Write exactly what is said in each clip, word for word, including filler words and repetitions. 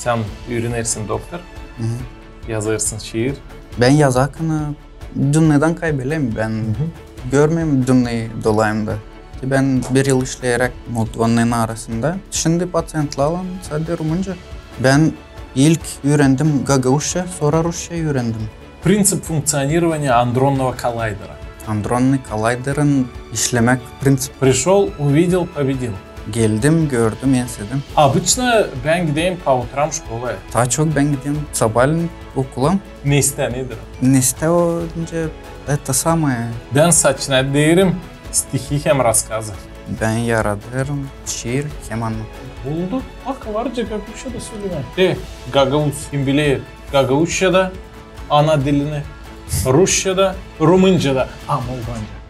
Sän üürenersin doktor, yazêrsın şiir. Bän yazarkan dünnedän kaybeleyim, bän görmeerim dünneyi dolayımda. Bän bir yıl işleyeräk Moldovanın arasında. Şindi paţientlarlan sade rumınca. Bän ilk üürendim gagauzça, sora rusça üürendim. Принцип функционирования андронного коллайдера. Андронный коллайдерын işlemäk princip. Пришёл, увидел, победил. Geldim, gördüm, ensedim. Обычно bän giderim по утрам şkolaya. Taa çok bän giderim sabaalän okula. Neste nedir? Neste o, это самое. Bän saçına deerim stihi hem raskazı. Bän yaradêrım şiir hem annadêrım. Oldu. Bak, var da gagauzça da sölemää. De, gagauz, kim biler, gagauzça da ana dilini, rusça da, rumınca da, a, moldovanca.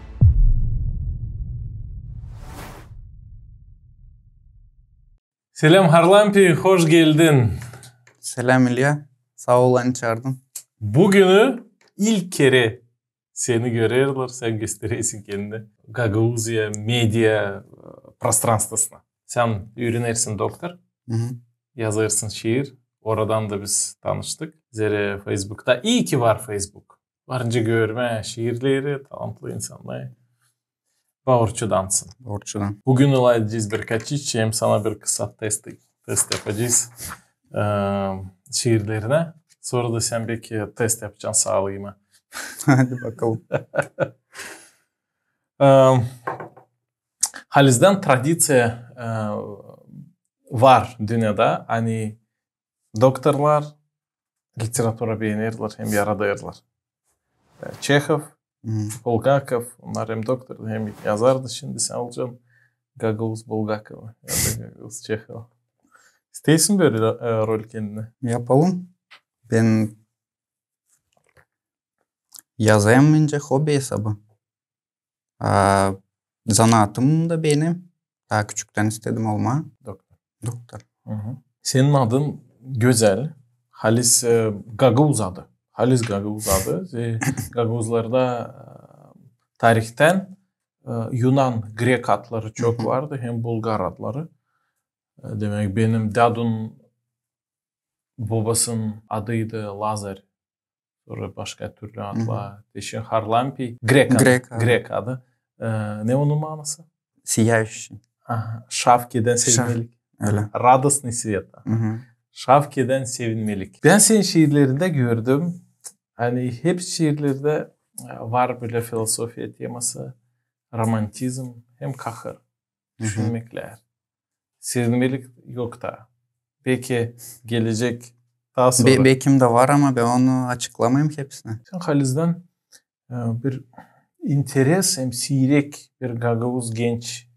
Selam, Harlampi, hoş geldin. Selam, İlya. Saa ol, ani çaardın. Büünü ilk kerä seni görerlär, sän gösteräsin kendini gagauziya media, e, prostranstvosuna. Sän üürenersin doktor, yazêrsın şiir. Oradan da biz tanıştık. Zerä Feysbukta. İi ki var Feysbuk. Var nicä görmää şiirleri, talantlı insannarı. Borçlusun. Borçlusun. Büün olayacez birkaç iş, hem sana bir kısa test, test yapacez. E, şiirlerinä. Sora da sän beki test yapacan saalıma. Hadi bakalım. E, halizdän tradiţiya, e, var dünnedä, ani doktorlar literatura beenerlär hem yaradêrlar. E, Çehov, Bulgakov, onnar hem doktor, hem yazardı. Şindi sän olacan gagauz Bulgakovı ya da gagauz Çehovı. İsteersin bölä, e, rol kendinä? Yapalım. Bän yazêrım nicä hobi esabı. A, zanaatımı da beenerim. Taa küçüktän istedim olmaa doktor. Doktor. Senin adın gözäl. Halis, e, gagauz adı. Halis gagauz adı. E, gagauzlarda, e, tarihtän, e, yunan, grek adları çok vardı, hem bulgar adları. E, demäk, benim dädum bobasının adıydı Lazar. Sora başka türlü adlar. Deşin Harlampi. Grek adı. Grek adı. Grek adı. E, ne onun maanası? Сияющий. Aha, şavk eden sevinmelik. Öyle. Радостный свет. Şavk eden sevinmelik. Bän senin şiirlerindä gördüm, ani hep şiirlerdä, e, var bölä filosofiya teması, romantizm hem kahır. Düşünmeklär. Sevinmelik yok taa. Beki gelecek taa sora. Be-, bekim dä var, ama bän onu açıklamayım hepsini. Sän halizdän, e, bir interes hem siirek bir gagauz genç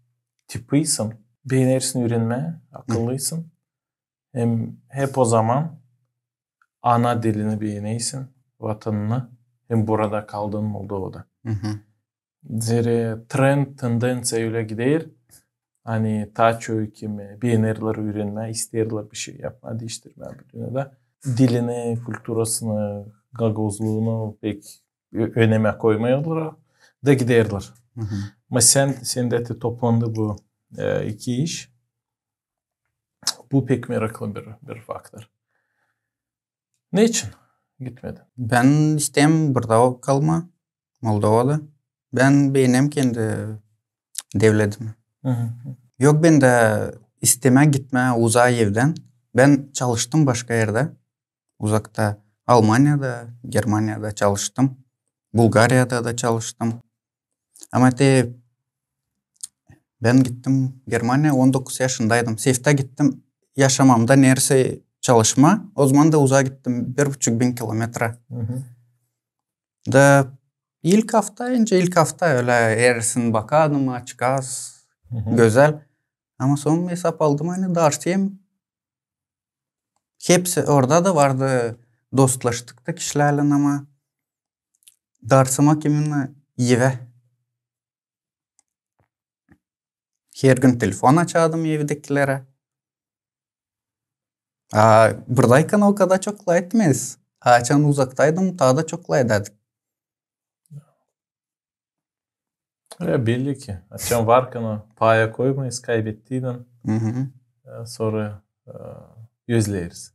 tipisin. Beenersin üürenmää, akıllıysın. Hem hep o zaman ana dilini beeneysin, vatanını, hem burada kaldın Moldovada. Zerä trend, tendenţiya ölä gider. Ani taa çoyu kimi beenerlär üürenmää, isteerlär bir şey yapmaa, diiştirmää bir dünnedä. Dilini, kulturasını, gagauzluunu pek ö-, önemä koymêêrlar da giderlär. Ama sän, sendä te toplandı bu, e, iki iş. Bu pek meraklı bir, bir faktor. Neçin gitmedin? Bän isteerim burada kalmaa, Moldovada. Bän beenerim kendi devletimi. Yok bendä istemää gitmää uzaa evdän. Bän çalıştım başka erdä. Uzakta Almaniyada, Germaniyada çalıştım. Bulgariyada da çalıştım. Ama te bän gittim Germaniya, on dokuz yaşındaydım. Seftä gittim yaşamamda neredäsä çalışmaa. O zaman da uzaa gittim, bir buçuk bin kilometra. Da ilk afta, nicä ilk afta ölä ersin bakardım, açık az, gözäl. Ama sora esap aldım, ani darsêêrım. Hepsi orada da vardı, dostlaştık da kişilerlän, ama darsêmak imenno evä. Her gün telefon açardım evdäkilerä. A buradaykan o kadar çok lafetmez. A açan uzaktaydım, taa da çok lafedärdik. E, belli ki. Açan varkan o paya koymayız, kaybettiynän, e, sora, e, özleeriz.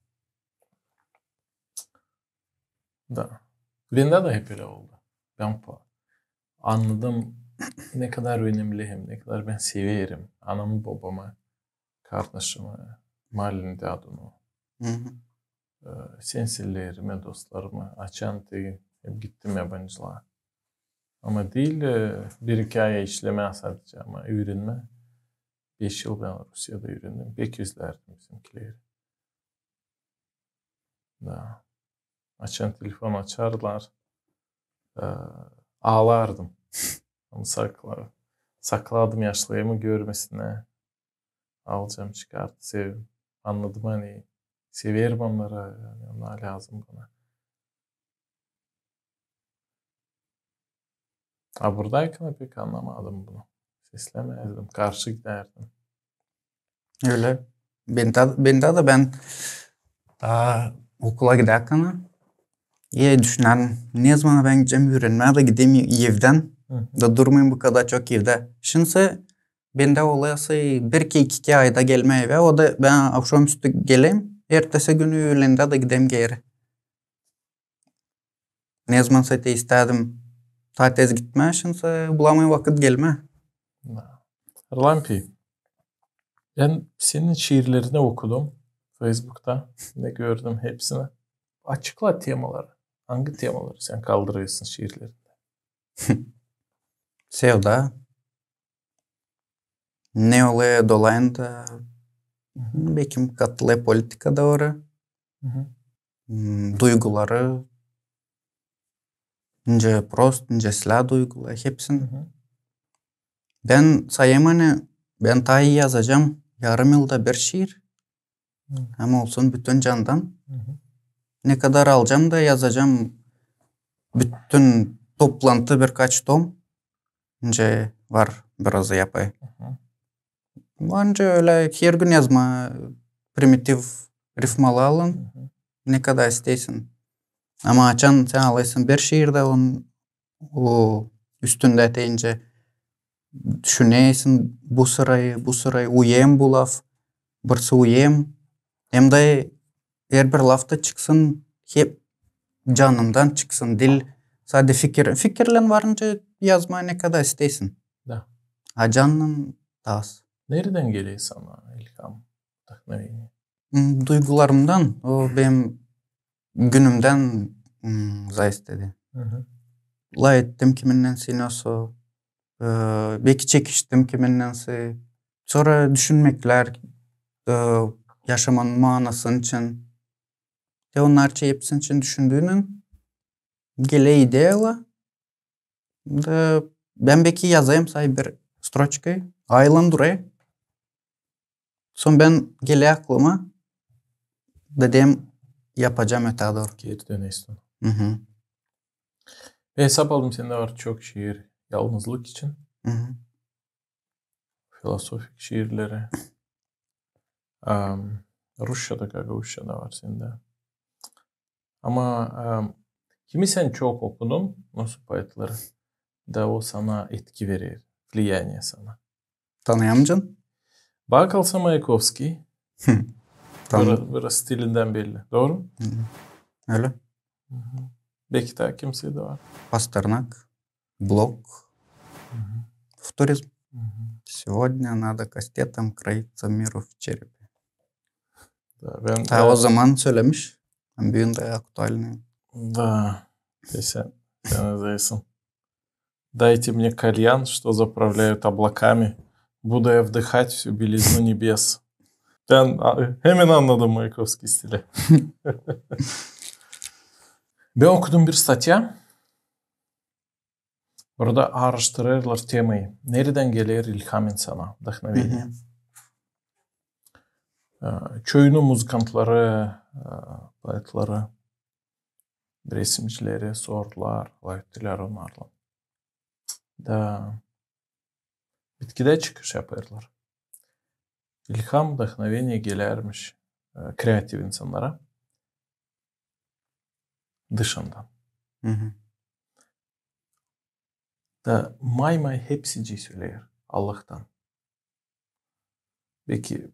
Da. Bendä dä hep ölä oldu. Bän pa-, annadım, ne kadar önemli hem ne kadar bän severim anamı, bobamı, kardaşımı, malin dädunu, e, sensellerimi, dostlarımı, açan te hem gittim yabancılıa. Ama diil, e, bir-iki ay işlemää sadecä, ama üürenmää. Beş yıl bän Rusiyada üürendim. Pek üzlärdim bizimkileri. Da. Açan telefon açardılar, e, aalardım. Ama sakla-, sakladım yaşlarımı görmesinnär. Alacam, çıkardım, sev-, annadım, ani severim onnarı, ani onnar lääzım bana. A buradaykana pek annamadım bunu. Seslämäzdim, karşı gidärdim. Ölä. Bendä, bendä dä bän, a, okula gidärkana, e, düşünärdim, ne zaman bän gidecäm üürenmää da gideyim evdän, da durmayım bu kadar çok evdä. Şindi bendä olêr bir-iki, iki ayda gelmää evä, o da bän akşamüstü geleyim, ertesi günü üülendä da gideyim geeri. Ne zaman sä te istärdim taa tez gitmää, şindi sä bulamêêrım vakıt gelmää. Da. Arlampi, bän senin şiirlerini okudum Facebookta, ne gördüm hepsini. Açıkla temaları. Angı temaları sän kaldırêrsın şiirlerindä? Sevda. Ne olêr dolayında, bekim katılêr politika dooru. Duyguları, nicä prost, nicä islää duyguları, hepsini. Bän sayêrım, ani bän taa ii yazacam yarım yılda bir şiir. Ama olsun bütün candan. Ne kadar alacam da yazacam bütün toplantı birkaç tom. Nicä var biraz yapay. Var nicä ölä her gün yazmaa primitiv rifmalarlan. Ne kadar isteysin. Ama açan sän alêrsın bir şiirdä, on o üstündä deyni düşünersin bu sırayı, bu sırayı, uyêr mı bu laf, birisi uyêr mı. Hem dä herbir laf da çıksın hep canından çıksın, diil sade fikir. Fikirlän var nicä yazmaa ne kadar isteysin. Da. A cannan taa az. Neredän geler sana ilham, вдохновение? Duygularımdan, o benim günümdän зависит eder. Lafettim kiminnän sä, e, beki çekiştim kiminnän sä. Sora düşünmeklär, e, yaşamanın maanası için. Te onnarın hepsinin için düşündüünän geler ideyalar. Da bän beki yazêrım say bir stroçka, aylan durêr. Sora bän geler aklıma, da deerim yapacam ötää dooru. Geeri dönersin. Bän hesap aldım, sendä var çok şiir yalnızlık için. Filosofik şiirleri. Rusçada, gagauzçada var sendä. Ama kimi sän çok okudun, nasıl poetleri, da o sana etki verer, влияние sana? Tanıyamcan. Bak alsa Mayakovskiy. Biraz stilindän belli. Dooru? Ölä. Beki taa kimsey dä var. Pasternak. Блок. Футуризм. Сегодня надо кастетом кроиться миру в черепе. Da, bän... Taa o zaman sölemiş. Hem büün dä aktualnıy. Da. Te sän, sän yazêrsın. Дайте мне кальян, что заправляют облаками. Буду я вдыхать всю белизну небес. Bän hemen annadım Mayakovskiy stili. Bän okudum bir statya. Orada aaraştırêrlar temayı. Neredän geler ilham insana, вдохновение? Çoyunu muzıkantları, poetleri, resimcileri sordular, lafettilär onnarlan. Da bitkidä çıkış yapêrlar. İlham, вдохновение gelärmiş kreativ insannara dışından. Da may-may hepsicii söleer Allahtan. Beki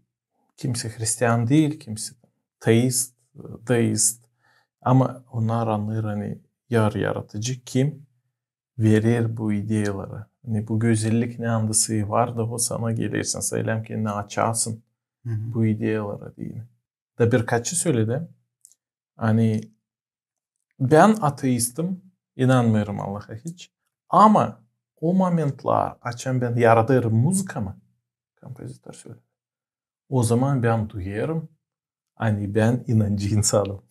kimsey hristian diil, kimsey teist, deist, Ama onnar annêêr, ani var yaradıcı, kim verer bu ideyaları. Ani bu gözellik ne anda sende var da, o sana geler, sän sälem kendini açêrsın bu ideyalara deyni. Da birkaçı söledi, ani bän ateistim, inanmêêrım Allaha hiç. Ama o momentlar, açan bän yaradêrım muzıkamı, kompozitor söledi, o zaman bän duyêrım, ani bän inancı insanım.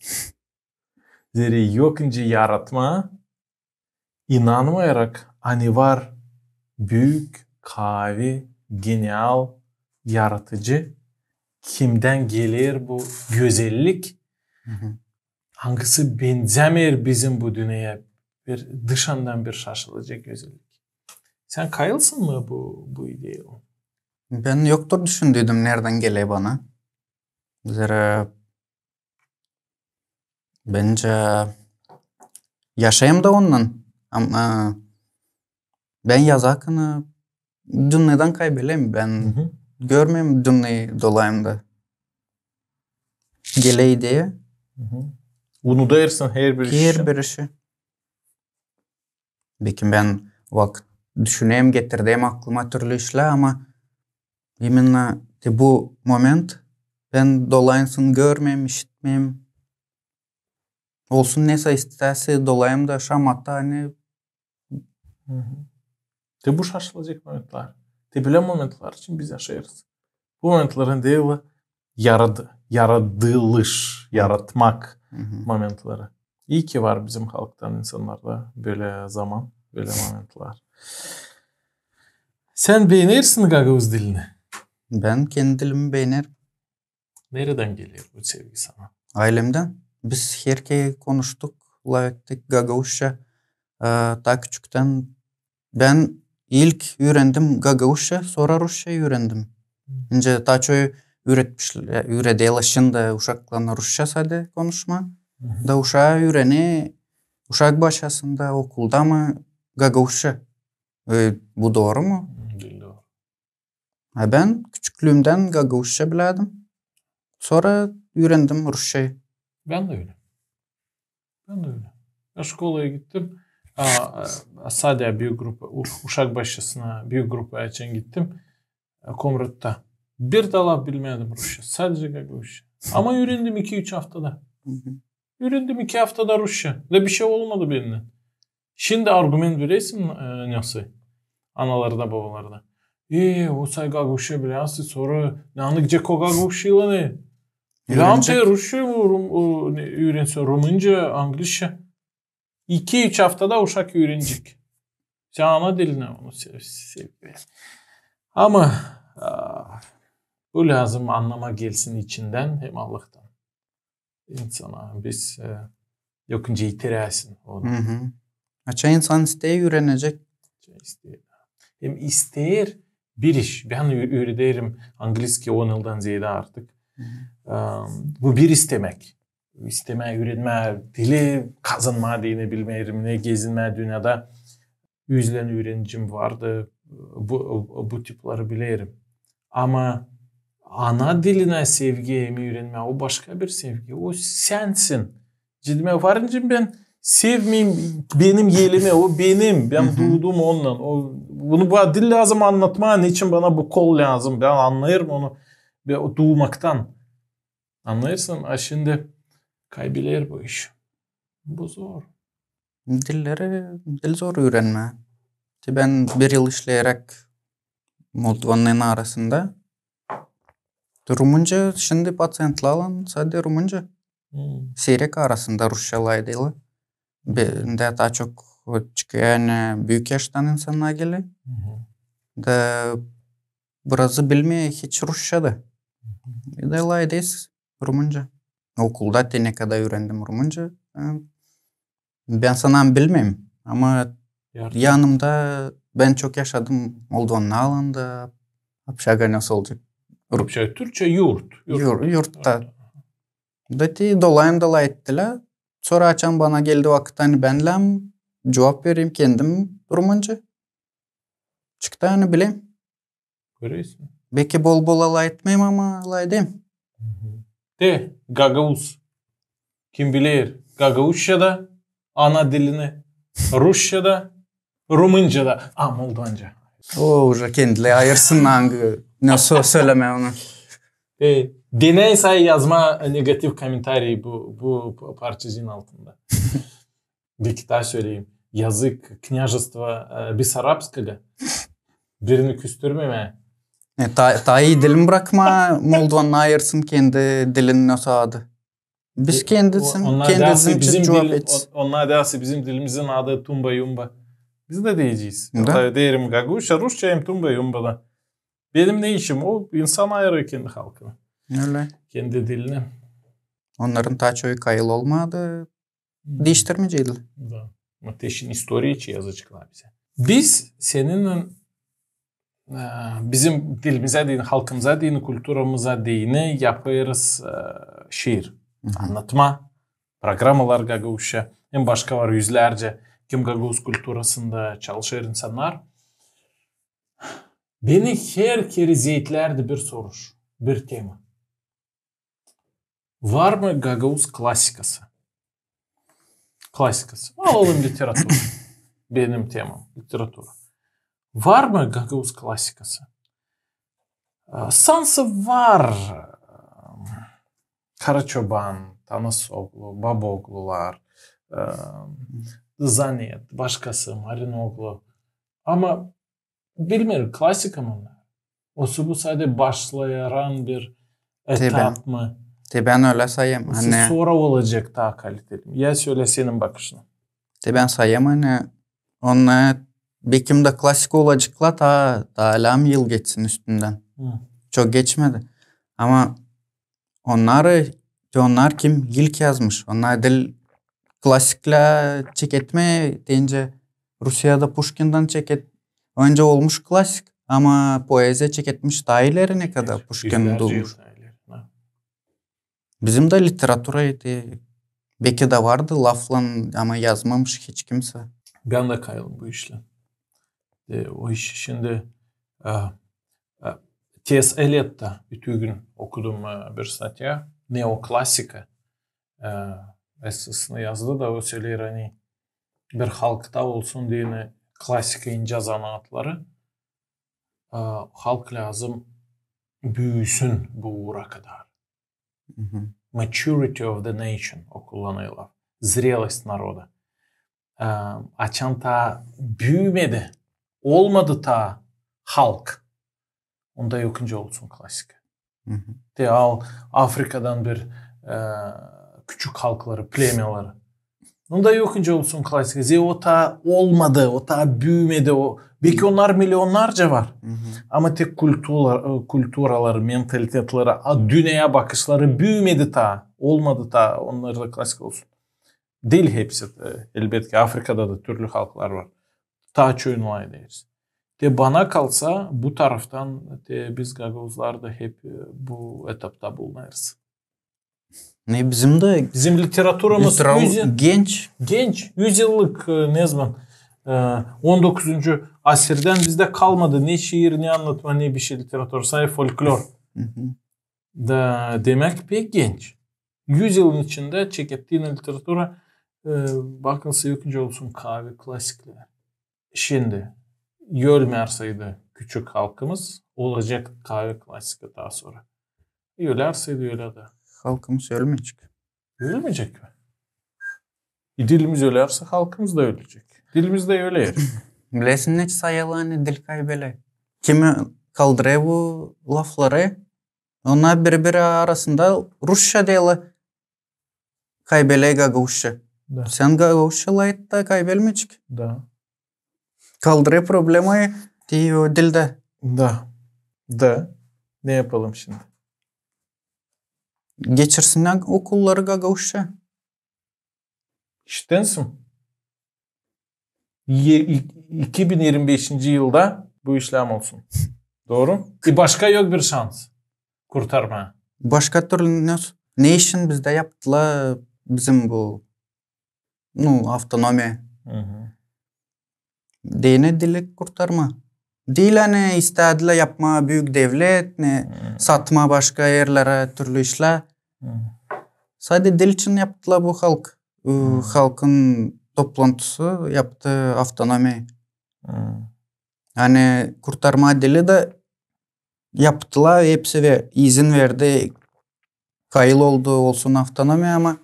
Zerä yok nicä yaratmaa, inanmayarak, ani var büük, kaavi, genial yaradıcı, kimdän geler bu gözellik, angısı benzämeer bizim bu dünneyä, bir dışandan bir şaşılacek gözellik. Sän kayılsın mı bu, bu ideya? Bän yoktur düşündüydüm, neredän geler bana. Zerä bencä yaşêêrım da ondan. Ama bän yazarkan dünnedän kaybelerim. Bän görmeerim dünneyi dolayında. Geler ideya. Unudêrsın herbir işi. Herbir işi. Bekim bän vakıt düşünerim, getirderim aklıma türlü işlär, ama imenna te bu moment bän dolayısın görmeerim, işitmeerim. Olsun nesä isteerse dolayım da şamata, ani. Te bu şaşılacek momentlar. Te bölä momentlar için biz yaşêêrız. Bu momentlerin deyni yaradı-, yaradılış, yaratmak momentleri. İi ki var bizim halktan insannarda bölä zaman, bölä momentler. Sän beenersin gagauz dilini? Bän kendi dilimi beenerim. Neredän geler bu sevgi sana? Aylemdän. Biz herkerä konuştuk, lafettik gagauzça. Taa küçüktän bän ilk üürendim gagauzça, sora rusça üürendim. Nicä taa çoyu üüretmişlär, üürederlär şindi uşaklarına rusça sade konuşmaa. Da uşak üürener, uşak başçasında, okulda mı gagauzça. E, bu dooru mu? Diil dooru. A bän küçüklüümdän gagauzça bilärdim. Sora üürendim rusçayı. Bän dä ölä. Bän dä ölä. Bän şkolaya gittim. A, a, sade büük grupa, u-, uşak başçasına büük grupaya açan gittim. A, Komratta. Bir dä laf bilmärdim rusça. Sadecä gagauzça. Ama üürendim iki-üç aftada. Üürendim iki aftada rusça. Da bişey olmadı bendän. Şindi argument veräsin, e, nesoy analarda, babalarda. E, o say gagauzça biläsi, sora ne anıkcek o gagauzça ilanı. Biläm te rusça, o, rum-, o, ne, üürensin rumınca, anglizça. İki-üç aftada uşak üürenecek. Sän ana dilinä onu sev, sev. Ama, a, bu lääzım annamaa gelsin içindän hem Allahtan. İnsana biz, e, yok nicä itiräsin onu. Açan insan isteer üürenecek. Açan isteer. Hem isteer bir iş. Bän ü-, üürederim anglizki on yıldan zeedä artık. E, bu bir istemäk. İstemää, üürenmää, dili kazanmaa deyni bilmeerim, ne gezinmää dünnedä. Üzlän üürenicim vardı, bu, bu tipleri bilerim. Ama ana dilinä sevgi hem üürenmää, o başka bir sevgi. O sänsin. Ciddi, var nicä bän sevmeerim benim elimi, o benim. Bän duudum onunnan. O, bunu bu diil lääzım annatmaa, neçin bana bu kol lääzım. Bän annêêrım onu, bän o duumaktan. Annêêrsın, a şindi kaybeler bu iş. Bu zor. Dilleri, dil zor üürenmää. Te bän bir yıl işleyeräk moldovanın arasında. Rumunca, şindi paţientlarlan sade rumunca. Siirek arasında rusça lafedeyler. Bendä taa çok çıkêr, ani büük yaştan insannar geler. Da birazı bilmeer hiç rusça da. Bir dä lafederiz rumunca. Okulda te nekadar üürendim rumunca. E, bän sanêrım bilmeerim. Ama yanımda bän çok yaşadım moldovanlarlan da, obşaga nesoy olacek. Obşaga, türkçä yurt. Yurt. Yur-, yurtta. Da te dolayında lafettilär. Sora açan bana geldi vakıt, ani bän lääzım cuvap vereyim kendim rumunca. Çıktı, ani bilerim. Görersin. Beki bol-bol lafetmeerim, ama lafederim. Te, gagauz. Kim biler, gagauzçada, ana dilini, rusçada, rumıncada, a, moldovanca. O, уже kendileri ayırsın, angı, ne sö-, sölemää onu. E, denäysin yazmaa negativ komentariy bu, bu parçacıın altında. Bir kitap söleyim. Yazık, княжество, e, Бесарабского. Birini küstürmemää. E, ta-, taa ii dilin brakmaa, moldovannar ayırsın kendi dilin nasıl adı. Biz E, kendisin, o-, onnar kendisi deyärsä için bizim cuvap dil-, etsin. O-, onnar deyärsä bizim dilimizin adı tumba-yumba. Biz dä deyecez. Da. Deerim gagauzça, rusça hem tumba-yumba da. Benim ne işim? O insan ayırêr kendi halkını. Ölä. Kendi dilini. Onnarın taa çoyu kayıl olmadı. Diiştirmeyecekler. Da. Ama te şindi istoriya için yazaceklar bize. Biz seninnän, e, bizim dilimizä deyni, halkımıza deyni, kulturamıza deyni yapêrız, e, şiir. Hı hı. Annatma, programalar gagauzça. Hem başka var üzlärcä, kim gagauz kulturasında çalışêr insannar. Beni her kerä zeetlärdi bir soruş, bir tema. Var mı gagauz klasikası? Klasikası. Alalım literatura. Benim temam, literatura. Var mı gagauz klasikası? E, sansın var. Karaçoban, Tanasoglu, Baboglular, e, Zanet, başkası, Marinoglu. Ama bilmeerim, klasika mı onnar? Osa bu sade başlayaran bir etap mı? Te bän ölä sayêrım. Osa sora olacek taa kaliteli mi? Ya sölä senin bakışın. Te bän sayêrım, ani onnar bekim dä klasika olaceklar, taa, taa lääzım yıl geçsin üstündän. Hı. Çok geçmedi. Ama onnarı, te onnar kim ilk yazmış. Onnar diil klasiklär çeketmää deyni, Rusiyada Puşkindän çeket-, öncä olmuş klasik, ama poeziya çeketmiş taa ileri, ne kadar Puşkin duumuş. Bizim dä literatura eti beki dä vardı laflan, ama yazmamış hiç kimsä. Bän dä kayılım bu işlä. E, o iş şindi, e, e, T S. Eliottan bütün gün okudum, e, bir statya. Neoklasika. E, essesini yazdı da o söleer, ani bir halkta olsun deyni klasika incä zanaatları, e, halk lääzım büüsün bu uura kadar. Maturity of the nation, o kullanêr laf. Зрелость народа. E, açan taa büümedi, olmadı taa halk, onda yok nicä olsun klasika. Te al Afrikadan bir, e, küçük halkları, plemyaları. Onda yok nicä olsun klasika. Zerä o taa olmadı, o taa büümedi. O, beki onnar milionnarca var. Ama te kultura-, e, kulturaları, mentalitetleri, a, dünneyä bakışları büümedi taa, olmadı taa, onnar da klasika olsun. Diil hepsi, e, elbetki, Afrikada da türlü halklar var. Taa çoyunu ayırêrız. Te bana kalsa, bu taraftan te biz gagauzlar da hep, e, bu etapta bulunêrız. Ne bizim dä... Bizim literaturamız genç. Genç, üz yıllık, e, ne zaman, e, on dokuzuncu asirdän bizdä kalmadı ne şiir, ne annatma, ne bişey literatura, sade folklor. Da, demäk, pek genç. Üz yılın içindä çekettiinä literatura, e, bakılsa, yok nicä olsun kaavi klasiklär. Şindi ölmeyärseydi küçük halkımız, olacek kaavi klasika taa sora. Ölärseydi ölä dä. Halkımız ölmeyecek. Ölmeyecek mi? E, dilimiz ölärsä, halkımız da ölecek. Dilimiz dä öler. Bilersin, ne sayêrlar, ani dil kaybeley? Kimi kaldırêr bu lafları? Onnar biri-biri arasında rusça deerlär, kaybeley gagauzça. Da. Sän gagauzça lafet da kaybelmeyecek. Da. Kaldırêr problemayı te o dildä. Da. Da. Ne yapalım şindi? Geçirsinnär okulları gagauzça. İşittensin. İki bin irmi beşinci yılda bu işlär olsun. Dooru? E, başka yok bir şans kurtarmaa. Başka türlü ne, ne için bizdä yaptılar bizim bu, nu, avtonomiya? Deyni dili kurtarmaa. Diil, ani istädilär yapmaa büük devlet, ne satmaa başka erlerä türlü işlär. Sade dil için yaptılar bu halk. e, halkın toplantısı yaptı avtonomiya. Hmm. Ani kurtarma dili dä yaptılar hepsi ve izin verdi, kayıl oldu olsun avtonomiya, ama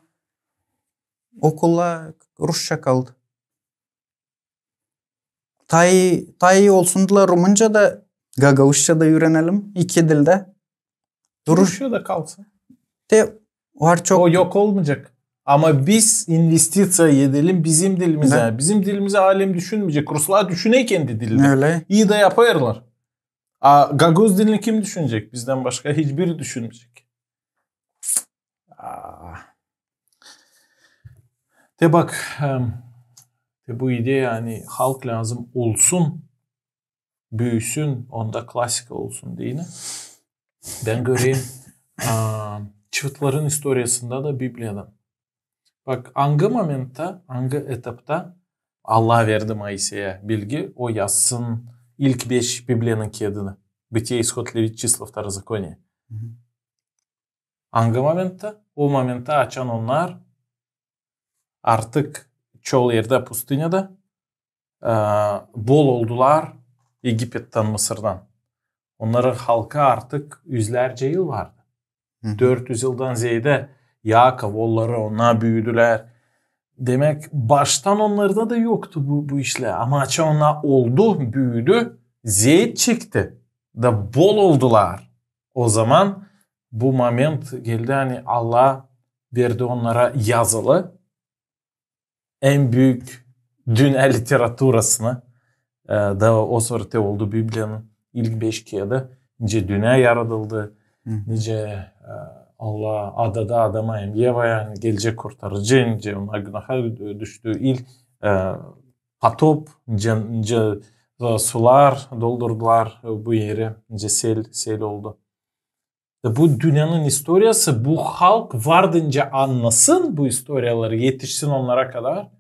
okullar rusça kaldı. Tay, tay olsundular rumınca da, gagauzça da üürenelim, iki dildä. Rusça da kalsın. Te var çok. O yok olmayacak. Ama biz investiţiya edelim bizim dilimize. Bizim dilimize alem düşünmeyecek. Ruslar düşüner kendi dilini. Öyle. İi dä yapêrlar. A gagauz dilini kim düşünecek? Bizdän başka hiçbiri düşünmeyecek. Aa. Te bak, em, te bu ideya, ani halk lääzım olsun, büüsün, onda klasika olsun deyni. Bän görerim, a, çıvıtların istoriyasında da Bibliyadan. Bak, angı momentta, angı etapta Allah verdi Moiseyä bilgi, o yazsın ilk beş Bibliyanın kiyadını. Бытие, Исход, Левит, Числа, Второзаконие. Hı hı. Angı momentta? O momentta, açan onnar artık çol erdä, pustınyada, e, bol oldular Egipettän, Mısırdan. Onnarın halkı artık üzlärcä yıl vardı. Hı hı. Dört üz yıldan zeedä Yakov, oolları, onnar büüdülär. Demäk, baştan onnarda da yoktu bu, bu işlär. Ama açan onnar oldu, büüdü, zeet çekti da bol oldular. O zaman bu moment geldi, ani Allah verdi onnara yazılı en büük dünnä literaturasını, e, da o sora te oldu Bibliyanın ilk beş kiyadı, nicä dünnä yaradıldı, hı hı, nicä, e, Allah adada Adama hem Evaya, ani gelecek kurtarıcı, nicä onnar günaha düştü, ilk, e, potop, nicä, nicä, e, sular doldurdular, e, bu eri, nicä sel, sel oldu. Da bu dünnenin istoriyası, bu halk vardıncı annasın bu istoriyaları, etişsin onnara kadar,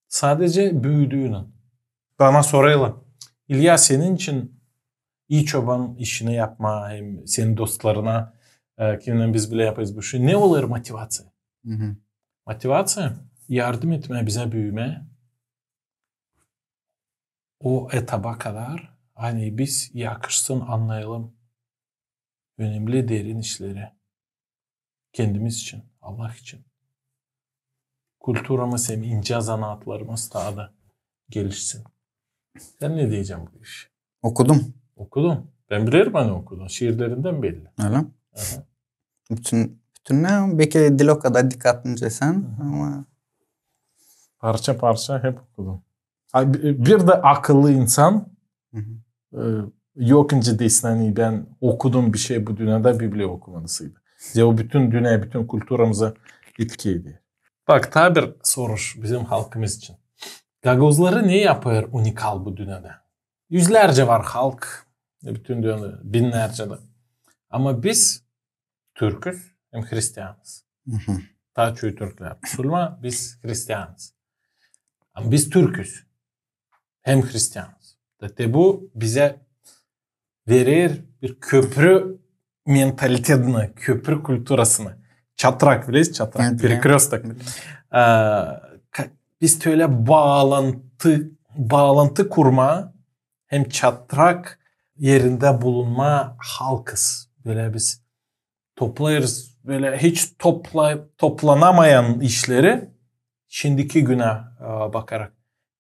sadecä büüdüynän. Bana sorêrlar: İlya, senin için ii çoban işini yapmaa hem senin dostlarına, e, kimnän biz bilä yapêrız bu işi, ne olêr motivaţiya? Hı hı. Motivaţiya yardım etmää bizä büümää o etaba kadar, ani biz yakışsın annayalım önemli, derin işleri. Kendimiz için, Allah için. Kulturamız hem incä zanaatlarımız taa da gelişsin. Sän ne deyecän bu işä? Okudum. Okudun. Bän bilerim, ani okudun. Şiirlerindän belli. Ölä? Aha. Bütün, bütün ne? Beki diil o kadar dikkatlıca sän, ama parça-parça hep okudum. A, bi-, bir dä akıllı insan, hı hı, e, yok nicä desin, ani bän okudum bir şey bu dünnedä, Bibliya okumadısıydı. Zerä o bütün dünneyä, bütün kulturamıza etki eder. Bak, taa bir soruş bizim halkımız için. Gagauzları ne yapêr unikal bu dünnedä? Üzlärcä var halk, bütün dünnedä binnärcä dä. Ama biz türküz hem hristianız. Hı hı. Taa çoyu türklär musulman, biz hristianız. Ama biz türküz hem hristianız. Da te bu bizä verer bir köprü mentalitetini, köprü kulturasını. Çatrak, bilersin, çatrak? Evet, bilirim. Перекрёсток. Bilirim. E, ka-, biz ölä baalantı, baalantı kurmaa hem çatrak erindä bulunmaa halkız. Bölä biz toplêêrız bölä hiç topla-, toplanamayan işleri şindiki günä, e, bakarak.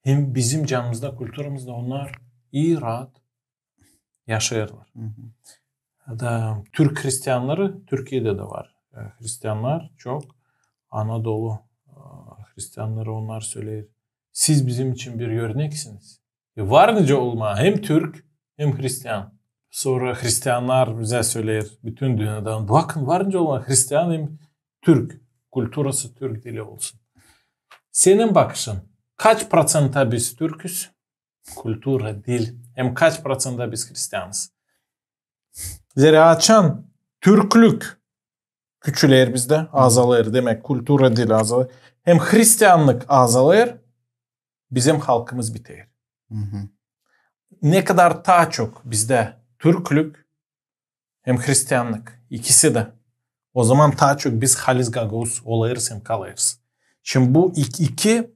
Hem bizim canımızda, kulturamızda onnar ii, raat yaşêêrlar. Hı hı. Da türk hristiannarı Türkiyedä dä var. E, hristiannar çok. Anadolu, e, hristiannarı onnar söleer: siz bizim için bir örneksiniz. E, var nicä olmaa hem türk, hem hristian. Sora hristiannar bizä söleer bütün dünnedä: bakın, var nicä olmaa hristian hem türk. Kulturası türk dili olsun. Senin bakışın, kaç proţentä biz türküz? Kultura, dil. Hem kaç proţentä biz hristianız? Zerä açan türklük küçüler bizdä, azalêr, demäk, kultura, dil azalêr. Hem hristianlık azalêr, bizim halkımız biter. Hı hı. Ne kadar taa çok bizdä türklük hem hristianlık, ikisi dä, o zaman taa çok biz halis gagauz olêrız hem kalêrız. Şimdi bu iki, iki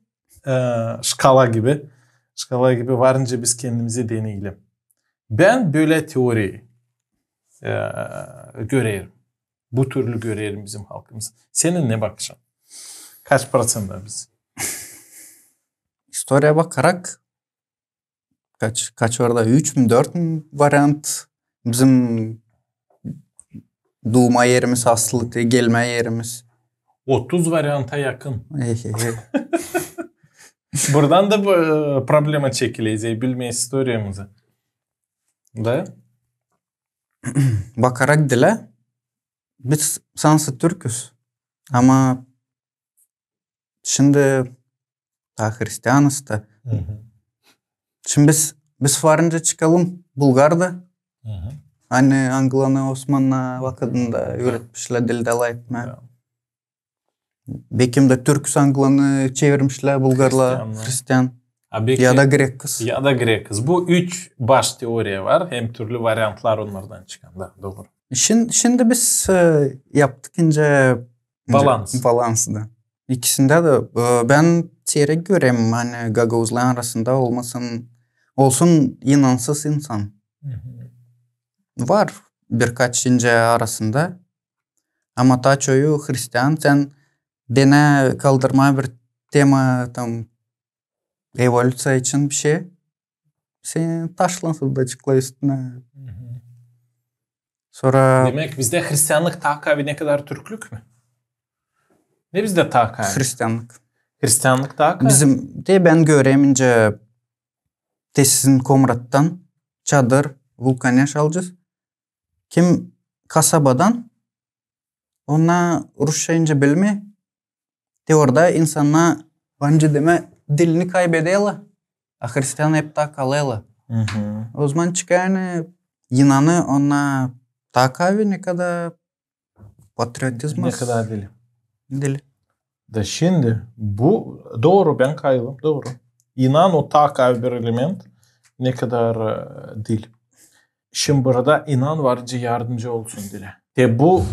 e, şkala gibi, şkala gibi varınca biz kendimizi deneyelim. Bän bölä teoriyayı e, görerim. Bu türlü görerim bizim halkımız. Senin ne bakışın? Kaç proţentä biz? İstoriya bakarak kaç, kaç orada? Üç mü, dört mü variant bizim duuma erimiz, aslı gelmä erimiz? Otuz varianta yakın. Buradan da bu, e, problema çekilä, bilmeeriz istoriyamızı. Da? Bakarak dilä, biz sansı türküz. Ama şindi taa hristianız da. Şindi biz, biz varınca çıkalım bulgar da. Ani angılarını Osmanlı vakıdında üüretmişlär dildä lafetmää. Bekim dä türküz, angılarını çevirmişlär bulgarlar hristian. Ya da grekız. Ya da grekız. Bu üç baş teoriya var. Hem türlü variantlar onnardan çıkan. Da, dooru. Şindi biz yaptık incä balans. Balans da. İkisindä dä bän seyrek görerim, ani gagauzların arasında olmasın, olsun inansız insan. Var birkaç incä arasında. Ama taa çoyu hristian. Sän denä kaldırmaa bir tema, tam, evolüţiya için bir şey. Sän taşlan sıdacıkla üstünä. Sora... Demäk, bizdä hristiannık taa kaavi ne kadar türklük mü? Ne bizdä taa kaavi? Hristiannık. Hristiannık taa kaavi? Bizim dä, bän görerim incä, te sizin Komrattan, Çadır, Vulkaneş alacez. Kim kasabadan, onnar rusça incä bilmeer. Te orada insannar, bän dä deerim, dilini kaybederlär, a hristian hep taa kalêrlar. Ozaman çıkêr, ani inanı onnar taa kaavi, ne kadar patriotizm. Ne kadar dil. Dil. Da şindi bu dooru, bän kayılım, dooru. İnan o taa kaavi bir element, ne kadar e, dil. Şindi burada inan varınca yardımcı olsun dilä. Te bu,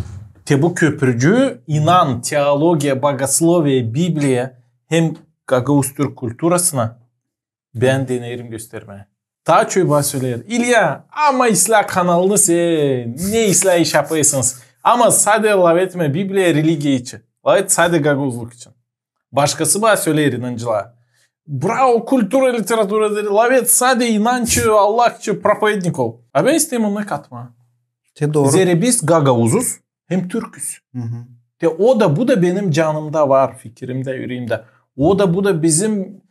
te bu köprücüü inan, teologiya, bogosloviye, Bibliya hem gagauz türk kulturasına bän deneerim göstermää. Taa çoyu bana söleer: İlya, ama islää kanalını sän, ne islää iş yapêrsınız. Ama sade lafetmä Bibliya, religiya için. Lafet sade gagauzluk için. Başkası bana söleer, inancılar: bravo, kultura, literatura, lafet sade inanç, Allah için, propovednik ol. A bän isteerim onu katmaa. Te dooru. Zerä biz gagauzuz hem türküz. Te o da, bu da benim canımda var, fikirimdä, üreemdä. O da, bu da bizim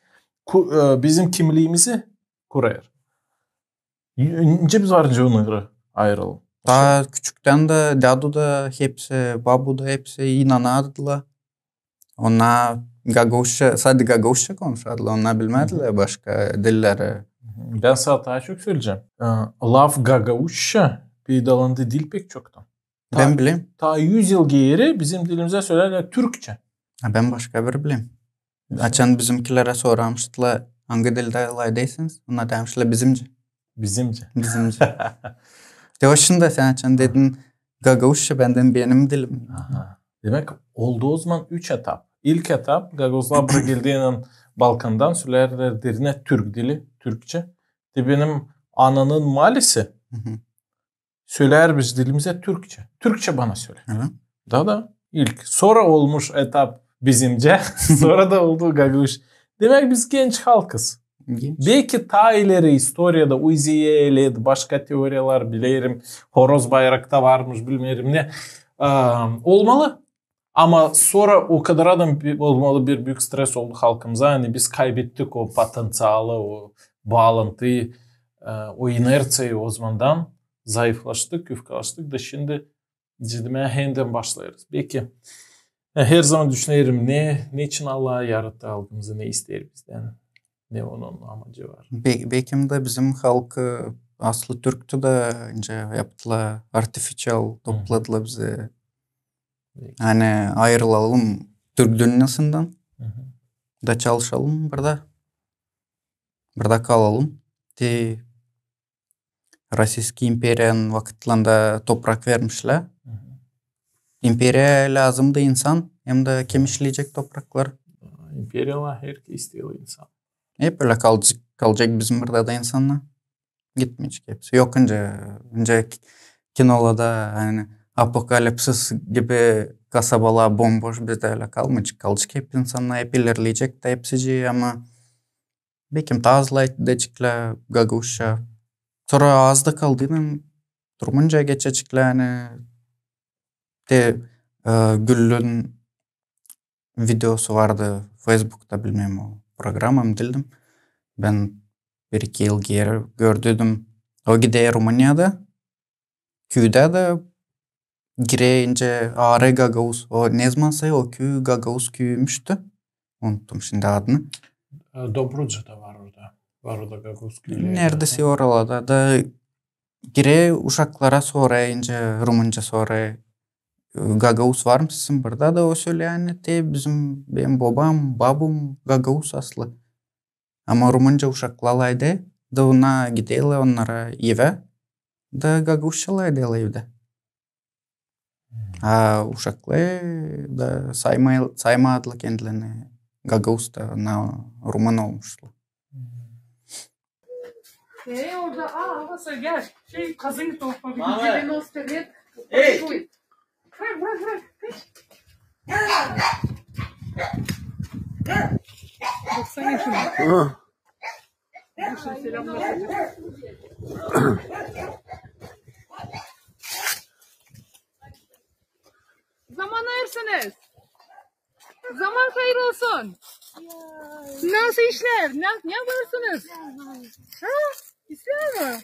ku-, e, bizim kimliimizi kurêr. Nicä biz varınca onnarı ayıralım? Taa küçüktän dä dädu da hepsi, babu da hepsi inanardılar. Onnar gagauzça, sade gagauzça konuşardılar, onnar bilmärdilär başka dilleri. Bän sana taa çok söleyecäm. E, laf gagauzça peydalandı dil pek çoktan. Bän bilerim. Taa üz yıl geeri bizim dilimizä sölärlär türkçä. A bän başka bir bilerim. Açan bizimkilerä sormuştular, angı dildä lafedersiniz? Onnar demişlär, bizimcä. Bizimcä. Bizimcä. Te o şindi sän açan dedin gagauzça, bän dedim benim dilim. Demäk, oldu ozaman üç etap. İlk etap, gagauzlar bura geldiynän Balkandan, sölärlär derinä türk dili, türkçä. Te benim ananın malisi sölärmiş dilimizä türkçä. Türkçä bana sölä. Da, da, ilk. Sora olmuş etap bizimcä, sora da oldu gagauz. Demäk, biz genç halkız. Belki taa ileri istoriyada Uziye, Eled, başka teoriyalar, bilerim, Horoz Bayrakta varmış, bilmeerim ne. Olmalı. Ama sora o kadar da olmalı bir büük stres oldu halkımıza. Ani biz kaybettik o potenţialı, o baalantıyı, o inerţiyayı ozamandan. Zayıflaştık, yufkalaştık da şindi cidimää hendän başlêêrız. Belki, herzaman düşünerim, ne, neçin Allah yarattı halkımızı, ne isteer bizdän, ne onun amacı var. Bekim dä bizim halkı aslı türktü da, nicä yaptılar, artificial topladılar bizi. Ani ayırılalım türk dünnäsindän da çalışalım burada. Burada kalalım. Te Rossiyski imperiyanın vakıtlarında toprak vermişlär. İmperiya lääzımdı insan, hem dä kim işleyecek toprakları. Veriler, herkez isteer insan. Hep ölä kalacek, kalacek bizim burada da insannar. Gitmeyecek hepsi. Yok, nicä, nicä kinolarda, ani apokalipsis gibi kasabalar bomboş, bizdä ölä kalmayacek. Kalacek hep insannar, hep ilerleyecek da hepsicii, ama bekim taa az lafedeceklär gagauzça. Sora az da kaldıynan rumunca geçecek, ani te, e, Güllün videosu vardı Facebookta, bilmeerim, o programa mı diil. Bän bir-iki yıl geeri gördüydüm. O gider Rumuniyada, küüdä dä girä nicä aarı gagauz. O nezamansa o küü gagauz küüymüştü. Unuttum şindi adını. E, Dobrucada var orada. Var orada gagauz küüleri. Neredäsä oralarda da girä, uşaklara sorêr, nicä rumunca sorêr. E, gagauz var mı sizin burada? Da o söleer, ani te bizim, benim bobam, babum gagauz aslı. Ama rumunca uşaklar lafeder, da ona giderlär onnara evä, da gagauzça lafederlär evdä. A uşaklar da saymay-, saymadılar kendilerini gagauz da, na rumun olmuşlar. Ee, orada, aa, Hasan, gel. Şey, kazın torpağı. Mama. Девяносто лет. Эй! Bırak, bırak, bırak. Kaç. Baksana şuna. Hı. Dur, şimdi selamlaşacağız. Zaman ayırsanız. Zaman hayır olsun. Nasıl işlär? Ne, ne yapıyorsunuz? Ha? İşlär mi?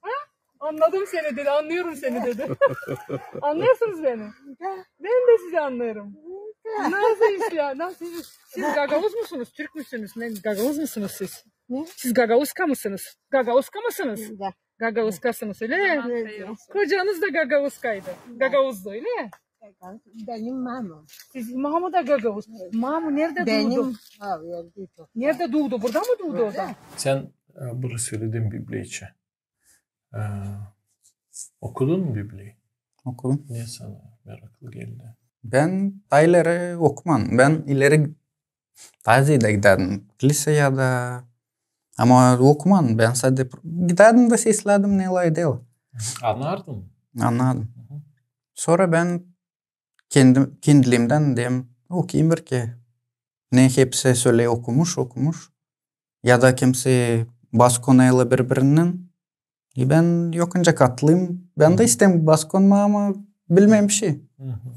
Ha? Anladım seni dedi, anlıyorum seni dedi. Anlıyorsunuz beni? Ben de sizi anlıyorum. Nasıl işlär? Nasıl iş? Siz gagauz musunuz? Türk müsünüz? Ne, gagauz musunuz siz? Ne? Siz gagauzka mısınız? Gagauzka mısınız? Da. Gagauzkasınız, öyle mi? Öyle. Kocanız da gagauzkaydı. Da. Gagauzdu, öyle mi? Benim mamam. Sizin mama da gagauz. Evet. Mama nerede doğdu? Benim, ha, öldü çok. Nerede doğdu? Burada mı doğdu o da? Sen, e, bunu söyledin Bibliya için. E, okudun mu Bibliyayı? Okudum. Ne sana meraklı geldi? Bän taa ileri okuman. Bän ileri taa ziyedä gidärdim kilisäyä da. Ama okuman, bän sade pr-, gidärdim da seslärdim, ne lafederlär. Annardın mı? Annardım. Hı hı. Sora bän kendim, kendiliimdän deerim, okuyayım bir kerä. Ne hepsi sölä okumuş, okumuş. Ya da kimsey bas konêêr biri-birindän. E, bän yok nicä katılêrım. Bän dä isteerim bas konmaa, ama bilmeerim bir şey. Hı hı.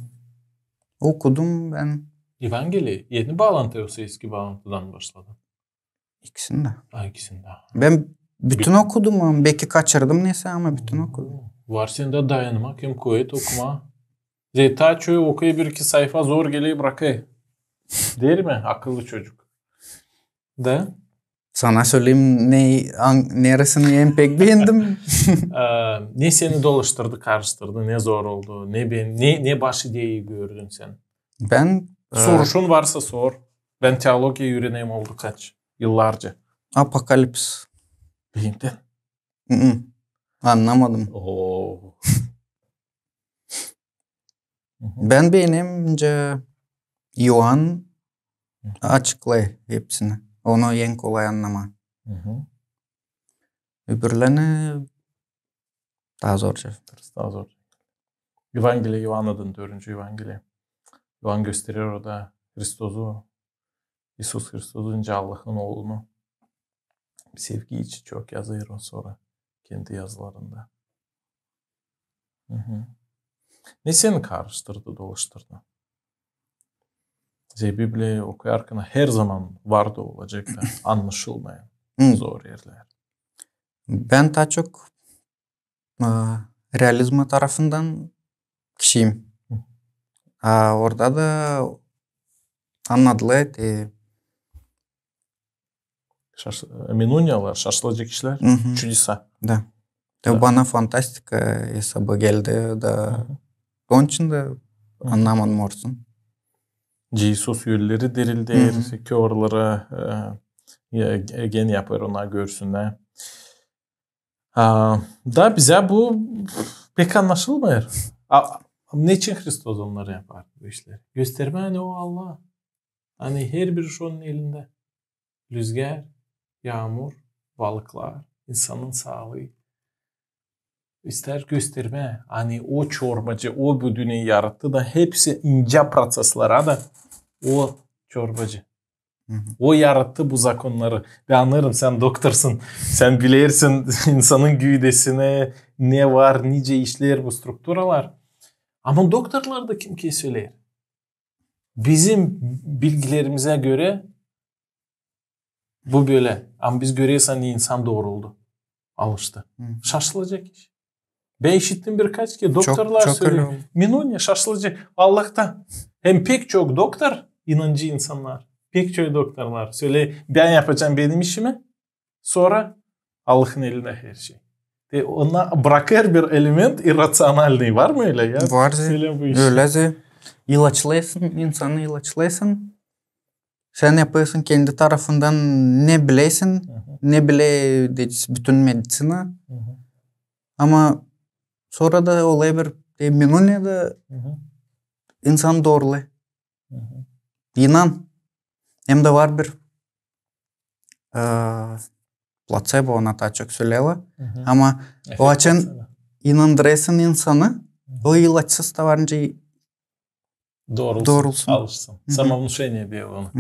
Okudum bän. Evangeliya, eni baalantı yoksa eski baalantıdan başladın? İkisindä. Ha, ikisindä. Bän bütün okudum, ama beki kaçırdım neysä, ama bütün okudum. Var sendä dayanmak hem kuvet okumaa. Zerä taa çoyu okuyêr, bir-iki sayfa, zor geler, brakêr. Deer mi akıllı çocuk? Da? Sana söleyim, ne, an-, neresini en pek beendim? E, ne seni dolaştırdı, karıştırdı, ne zor oldu, ne been-, ne, ne baş ideyayı gördün sän? Bän, e, soruşun varsa sor. Bän teologiya üüreneyim oldu kaç yıllarca. Apokalipsis. Bendän? Mm-mm. Annamadım. Oo. Hı hı. Bän beenerim, nicä İoan açıklêêr hepsini. Onu en kolay annamaa. Hı hı. Öbürlerini taa zorca. Taa zorca. Evangeliya İoannadın, dördüncü Evangeliya. İoan gösterer orada Hristosu, İisus Hristosu, nicä Allahın Oolunu. Sevgi için çok yazêr o sora kendi yazılarında. Hı hı. Ne seni karıştırdı, dolaştırdı? Zerä Bibliya okuyarkan her zaman var da olacek da anlaşılmayan zor erlär. Bän taa çok, e, realizma tarafından kişiyim. Hı. A orada da annadılar, e, Şaş-, e, minuniyalar, şaşılacek işlär, çudesa. Da. Da bana fantastika esabı geldi, da onun için dä annamadım orasını. Nicä İisus ölüleri dirildär, körleri, e, e, gen yapêr, ona görsünnär. A, da bizä bu pek annaşılmêêr. A, Neçin Hristos onnarı yapar, bu işleri? Göstermää, ani o Allah. Ani herbir iş onun elindä. Lüzgär, yaamur, balıklar, insanın saalıı. İstär göstermää, ani o çorbacı, o bu dünneyä yarattı da hepsi incä proţeslerä dä o çorbacı. O yarattı bu zakonnarı. Bän annêêrım, sän doktorsın, sän bilersin insanın güüdesinä ne var, nicä işleer bu strukturalar. Ama doktorlar da kim ki söleer. Bizim bilgilerimizä görä bu bölä. Ama biz göreriz, ani insan dooruldu. Alıştı. Şaşılacek iş. Bän işittim birkaç kerä, doktorlar sölüyor. Minunä şaşılacek. Allahtan. Hem pek çok doktor, inancı insannar. Pek çok doktorlar sölüyor, bän yapacam benim işimi. Sora Allahın elindä her şey. Te ona brakêr bir element irraţionalnıy. Var mı ölä ya? Var. Ölä bu iş. Ölä. İlaçlêêrsın, insanı ilaçlêêrsın. Sän yapêrsın kendi tarafından ne bilersin, ne biler bütün meditsina. Ama sora da olêr bir, e, minunä da insan doorulêr. İnan. Hem dä var bir, e, plasebo, ona taa çok söleerlär. Ama o açan inandırêrsın insanı, o ilaçsız da var nicä doorulsun. Alışsın. Самовнушение diyor onu.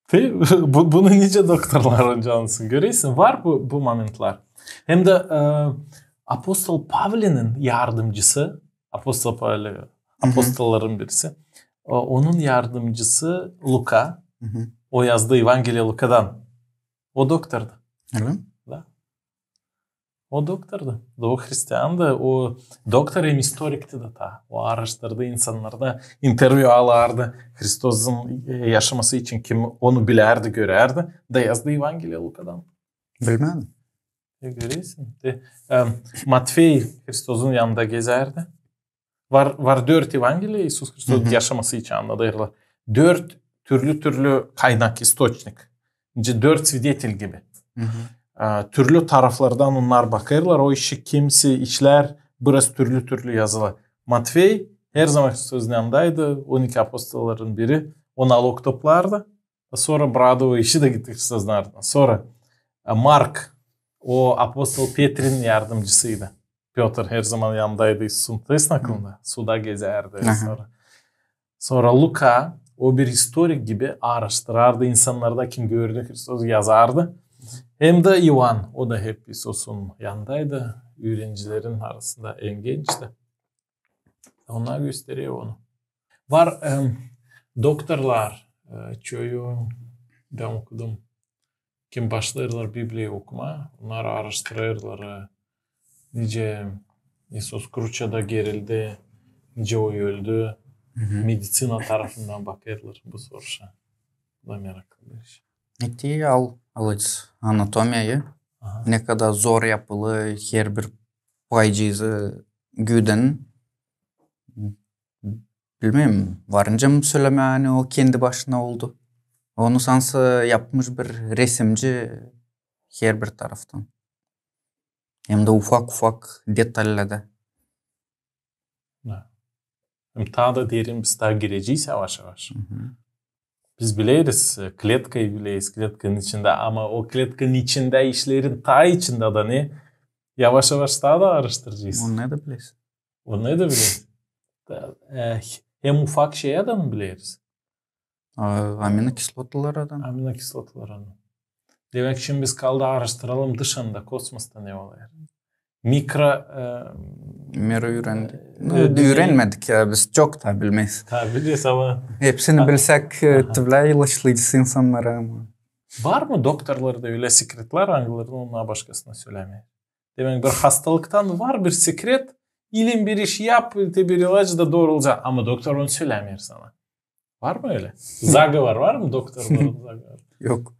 Te bu, bunu nicä doktorların canısın görersin. Var bu, bu momentlär. Hem dä, e, apostol Pavlinin yardımcısı, apostol Pavli, apostolların birisi, o, onun yardımcısı Luka, o yazdı Evangeliya Lukadan. O doktordu. Ölä mi? Da. O doktordu. Da o hristiandı. O doktor hem istorikti dä taa. O aaraştırdı, insannardan intervyu alêrdı. Hristosun, e, yaşaması için kim onu bilärdi, görärdi. Da yazdı Evangeliya Lukadan. Bilmedim. E, görersin. Te, e, Matvey Hristosun yanında gezärdi. Var, var dört Evangeliya, İisus Hristosun yaşaması için annadêrlar. Dört türlü-türlü kaynak, istoçnik. Nicä dört svidetel gibi. E, türlü taraflardan onnar bakêrlar, o işi kimisi işlär biraz türlü-türlü yazılı. Matvey herzaman Hristosun yanındaydı, on iki apostolların biri, o nalog toplardı. Sora bradı o işi da gitti Hristosun ardından. Sora, e, Mark, o apostol Petrinin yardımcısıydı. Pötr herzaman yanındaydı İisusun, tayısın aklında. Suda gezärdi sora. Sora Luka, o bir istorik gibi aaraştırardı, insannarda kim gördü Hristosu, yazardı. Hem dä İoan, o da hep İisusun yanındaydı, üürencilerin arasında en gençti. Onnar gösterer onu. Var, em, doktorlar, e, çoyu bän okudum. Kim başlêêrlar Bibliyayı okumaa, onnar aaraştırêrlar, e, nicä İisus kruçada gerildi, nicä o öldü. Meditsina tarafından bakêrlar bu soruşa. Bu da meraklı bir iş. Eti al, alêrız anatomiyayı. Ne kadar zor yapılı herbir paycıızı güüdän. Bilmeerim, var nicä sölemää, ani o kendi başına oldu. Onu sansı yapmış bir resimci herbir taraftan. Hem dä ufak-ufak detallerdä. Da. Hem taa da derin biz taa girecez yavaş-yavaş. Biz bileriz, e, kletkayı bileriz, kletkanın içindä, ama o kletkanın içindä işlerin taa içindä da ne, yavaş-yavaş taa da aaraştıracez. Onu da bileriz. Onu da bileriz. Da, e, hem ufak şeyärdän bileriz. A, aminokislotalardan. Aminokislotalardan. Demäk, şindi biz kaldı aaraştıralım dışında, kosmosta ne olêr. Mikro, e, mero üürendik. E, üürenmedik ya, biz çok taa bilmeeriz. Taa bilmeeriz ama hepsini bilsek, e, tüülä ilaçlayacez insannarı ama. Var mı doktorlarda ölä sekretlär, angılarını onnar başkasına sölämeer? Demäk, bir hastalıktan var bir sekret, ilin bir iş yap, te bir ilacı da doorulacek. Ama doktor onu sölämeer sana. Var mı ölä? Заговор var mı doktorların заговорı? Yok.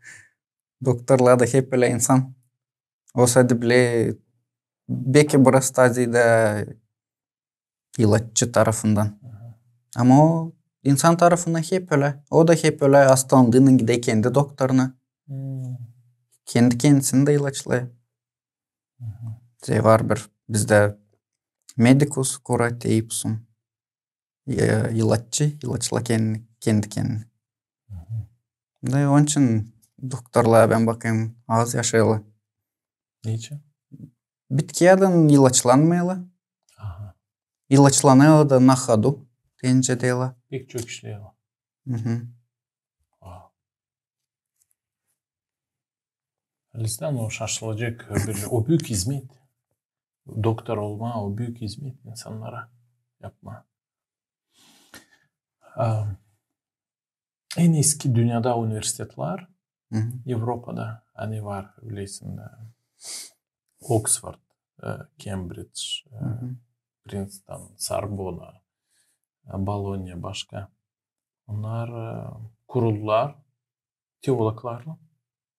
Doktorlar da hep ölä insan. Olsa da bile beki biraz taa ziyada ilaççı tarafından. Ama o insan tarafından hep ölä. O da hep ölä hastalandıynan gider kendi doktoruna. Kendi kendisini dä ilaçlêêr. Şey var bir bizdä Medicus cura te ipsum. E, ilaççı ilaçla kendi, kendi kendini. Da onun için doktorlara bän bakêrım, az yaşêêrlar. Neçin? Bitkiyädän ilaçlanmêêrlar. Aha. İlaçlanêrlar da na hodu, deyni deerlär. Pek çok işleerlär. Hı hı. Listan o şaşılacek bir, o büük hizmet. Doktor olma, o büük hizmet insannara yapma. A, en eski dünnedä universitetlär Evropada, ani var, bilersin dä. Oksford, e, Kembridj, e, Princeton, Sorbona, e, Bologna, başka. Onnar, e, kuruldular teologlarlan,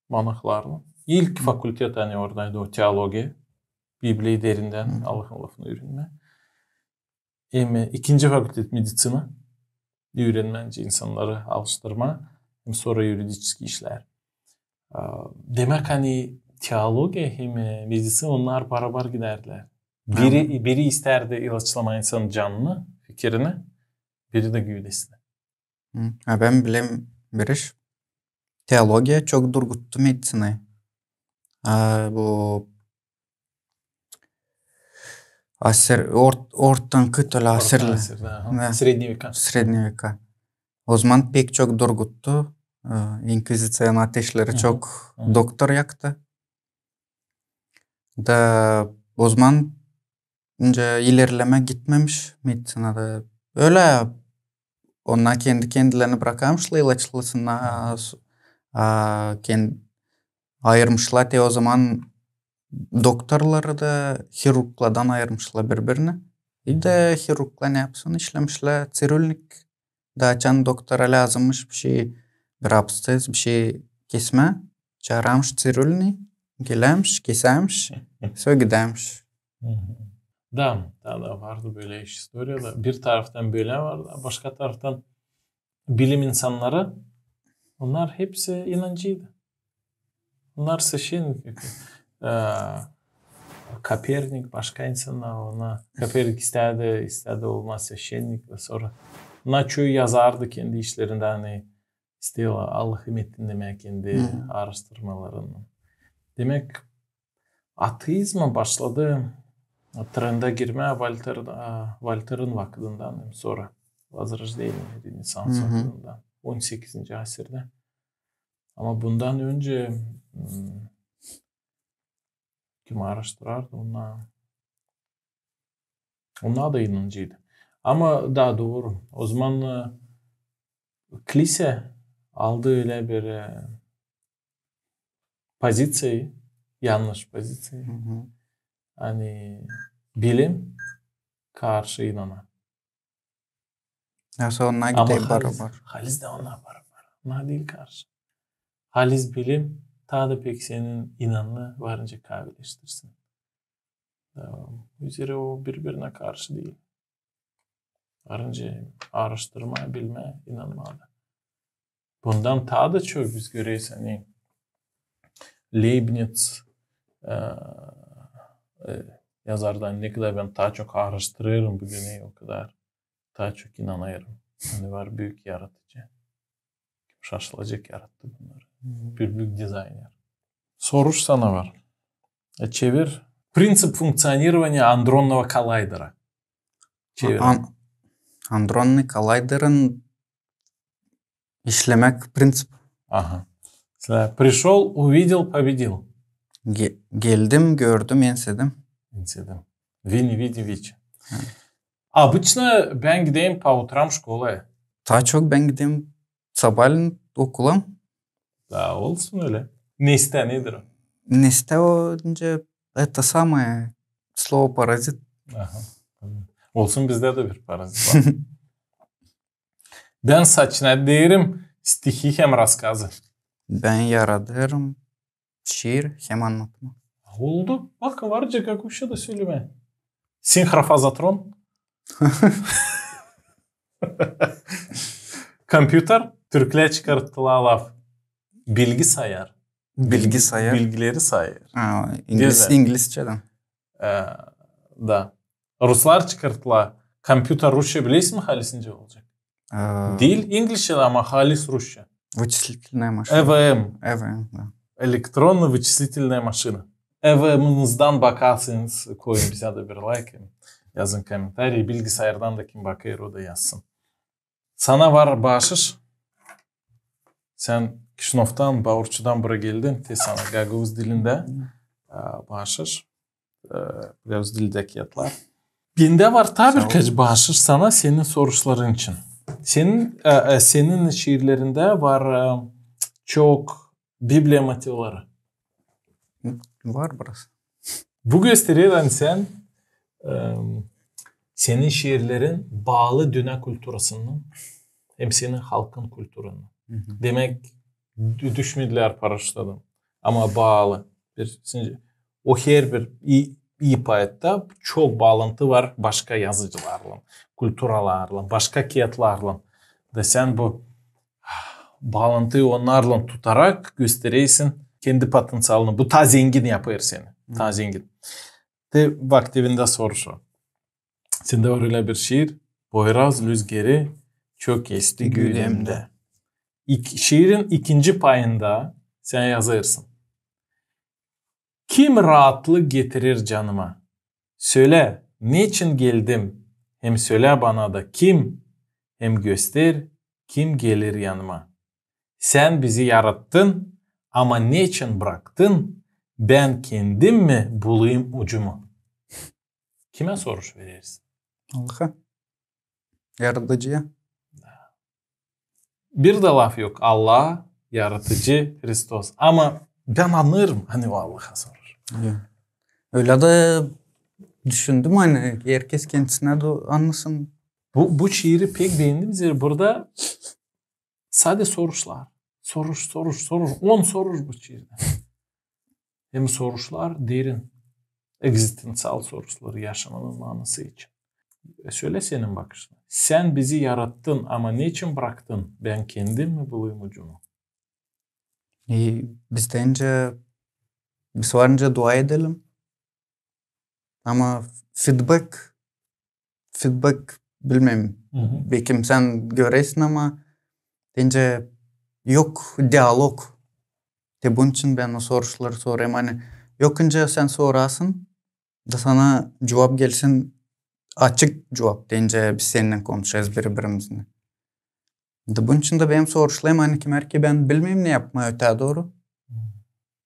monahlarlan. İlk fakultet, ani oradaydı, o teologiya, Bibliya derindän, Allahın lafını üürenmä. Hem ikinci fakultet meditsina, üürenmä, insannarı alıştırma, hem sora yuridiçeskiy işlär. A, demäk, ani teologiya hem, e, meditsina, onnar barabar gidärdilär. Biri, biri istärdi ilaçlamaa insanın canını, fikirini, biri dä güüdesini. Hı. Ha, bän bilerim bir iş. Teologiya çok durguttu meditsinayı. A, bu asır, ort-, ortankı ölä asır. Orta asır, da, aha. Srednji veka. Srednji veka. O zaman pek çok durguttu. E, inkviziţiyanın ateşleri çok doktor yaktı. Da o zaman nicä ilerlemä gitmemiş meditsinada. Ölä onnar kendi kendilerini brakmışlar ilaçlasınnar, a, ken-, ayırmışlar te o zaman doktorları da hirurglardan ayırmışlar biri-birini. İ dä hirurglar ne yapsın, işlemişlär cirülnik. Da açan doktora lääzımmış bişey, bir absces, bişey kesmä, çaararmış cirülni, gelärmiş, kesärmiş, sora gidärmiş. Da, da, da vardı bölä iş istoriya da. Bir taraftan bölä vardı, a başka taraftan bilim insannarı, onnar hepsi inancıydı. Onnar sveşennik, e, Kopernik, başka insannar, ona Kopernik istärdi, istärdi olmaa sveşennik ve sora. Onnar çoyu yazardı kendi işlerindä, ani isteerlär Allahı metin demää kendi aaraştırmalarını. Demäk, ateizma başladı trendä girmää Volter, a, Volterin vakıdından, hem sora Возрождение, Renessans vakıdından, on sekizinci asirdä. Ama bundan önce, m, kim aaraştırardı, onnar, onnar da inancıydı. Ama da dooru. O zaman, e, kilise aldı ölä bir, e, poziţiyayı, yannış poziţiyayı. Ani bilim karşı inana. Nasıl onnar gidäy barabar. Haliz dä onnar barabar. Onnar diil karşı. Haliz bilim taa da pek senin inanını varınca kaavileştirsin. Da, üzeri o biri-birinä karşı diil. Varınca aaraştırmaa, bilmää, inanmaa da. Bundan taa da çok biz göreriz, ani Leibniz, e, e, yazardan ne kadar bän taa çok aaraştırêrım bugünä, o kadar taa çok inanêrım, ani var büük yaratıcı. Şaşılacek yarattı bunnarı. Bir büük dizayner. Soruş sana var. E, çevir. Принцип функционирования адронного коллайдера. Çevir. An-, адронный коллайдерин işlemäk prinţip. Aha. Mesela, пришёл, увидел, победил. Ge-, geldim, gördüm, ensedim. Ensedim. Вы не видите, видите. Обычно bän giderim по утрам şkolaya. Taa çok bän giderim sabaalän okula. Da olsun ölä. Neste nedir o? Neste o, nicä, это самое слово паразит. Aha. Olsun, bizdä dä bir parazit var. Bän saçinadêrım stihi hem raskazı. Bän yaradêrım şiir hem annatma. Oldu. Bak, varınca kaku şey dä sölemää. Sinhrofazotron. Kompyuter, türklää çıkarttılar laf. Bilgisayar. Bilgisayar. Bilgileri sayar. A, ingliz-, inglizçedän. E, da. Ruslar çıkarttılar. Kompüter rusça bilersin mi, halis nicä olacek? Diil İngilizce, ama halis rusça. Вычислительная машина. E V M. E V M, da. Электронная вычислительная машина. E V M-inizdan bakarsınız, koyun bizä dä bir layk, yazın komentariy, bilgisayardan da kim bakêr, o da yazsın. Sana var baaşış. Sän Kişinövdan, Baurçudan bura geldin, te sana gagauz dilindä, e, baaşış, e, gagauz dilindä kiyatlar. Bendä var taa birkaç baaşış sana senin soruşların için. Senin, e, e, senin şiirlerindä var, e, çok Bibliya motivları. Var biraz. Bu gösterer, ani sän, e, senin şiirlerin baalı dünnä kulturasına hem senin halkın kulturana. Demäk, dü-, düşmedilär paraşüttan. Ama baalı. Bir, o herbir i-, i poetta çok baalantı var başka yazıcılarlan, kulturalarlan, başka kiyatlarlan. Da sän bu baalantıyı onnarlan tutarak gösterersin kendi potenţialını. Bu taa zengin yapêr seni. Taa zengin. Te bak, te bendä soruş var. Sendä var ölä bir şiir. Poyraz lüzgeri çok esti güdemdä. Şiirin ikinci payında sän yazêrsın: Kim raatlık getirer canıma? Sölä, neçin geldim? Hem sölä bana da kim? Hem göster, kim geler yanıma? Sän bizi yarattın, ama neçin braktın? Bän kendim mi bulayım ucumu? Kimä soruş verersin? Allaha. Yaradıcıya. Bir dä laf yok. Allah, Yaratıcı, Hristos. Ama bän annêêrım, ani o Allaha soruş. Ölä dä düşündüm, ani herkez kendisinä dä annasın. Bu, bu şiiri pek beendim, zerä burada sade soruşlar. Soruş, soruş, soruş. On soruş bu şiirdä. Hem soruşlar derin, egzistenţial soruşlar yaşamanın manası için. E, sölä senin bakışın. Sän bizi yarattın, ama neçin braktın? Bän kendim mi bulayım ucumu? E, biz deyni, biz var nicä dua edelim. Ama feedback, feedback bilmeerim. Bekim sän görersin, ama deyni yok dialog. Te bunun için bän o soruşları sorêrım. Ani yok nicä sän sorasın da sana cuvap gelsin, açık cuvap, deyni biz seninnän konuşêrız biri-birimiznän. Da bunun için dä benim soruşlarım, ani kimär ki bän bilmeerim ne yapmaa ötää dooru.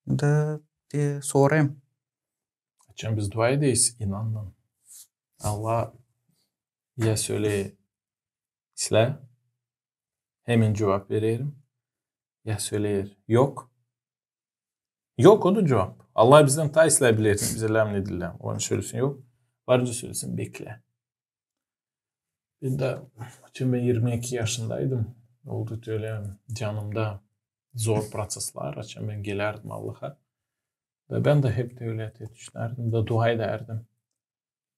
Da te sorêrım. Açan biz dua ederiz, inanın. Allah ya söleer islää, hemen cuvap vererim. Ya söleer yok. Yok, o da cuvap. Allah bizdän taa islää bilersin, bizä lääm ne diil lääm. Onu sölesin yok. Var nicä sölesin beklä. Bän dä, açan bän irmi iki yaşındaydım. Oldu te ölä canımda zor proţeslar, açan bän gelärdim Allaha. Da bän dä hep te ölä te düşünärdim, da dua edärdim.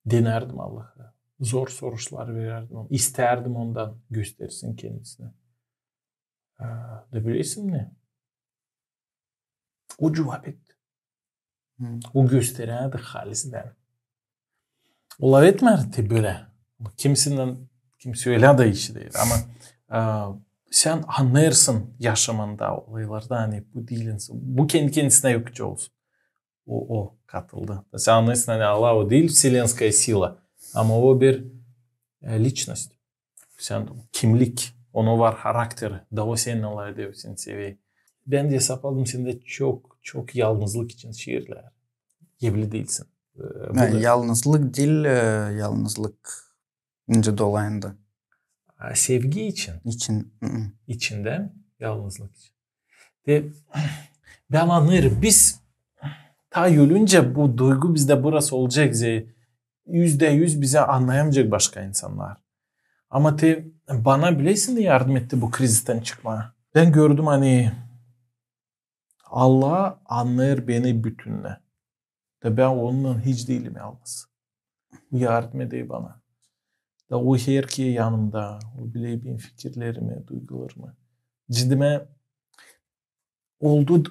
Dinärdim Allaha. Zor soruşlar verärdim ona. İstärdim ondan göstersin kendisinä. E, da bilersin ne? O cuvap etti. O gösterärdi halizdän. O lafetmärdi bölä. Kimsindän, kimsä ölä dä işi diil. Ama, e, sän annêêrsın yaşamanda, olaylarda, ani bu diil insan. Bu kendi-kendisinä yok olsun. O, o katıldı. Sän annêêrsın, ani Allah o diil вселенская сила, ama o bir, e, личность. Sän kimlik, onu var harakteri. Da o seni lafeder, o seni sever. Bän dä hesapladım, sendä çok, çok yalnızlık için şiirlär. Evli diilsin. E, bu da yalnızlık diil, e, yalnızlık nicä dolayında. A, sevgi için. İçindän yalnızlık için. Te, bän annêêrım, biz taa ölüncä bu duygu bizdä biraz olacek, ze-, üzdä üz bizä annayamayacek başka insannar. Ama te, bana bilersin ne yardım etti bu krizistän çıkmaa? Bän gördüm, ani Allah annêêr beni bütünnä. Da bän onunnan hiç diilim yalnız. O yardım eder bana. Da o herkerä yanımda, o biler benim fikirlerimi, duygularımı. Cidimä oldu,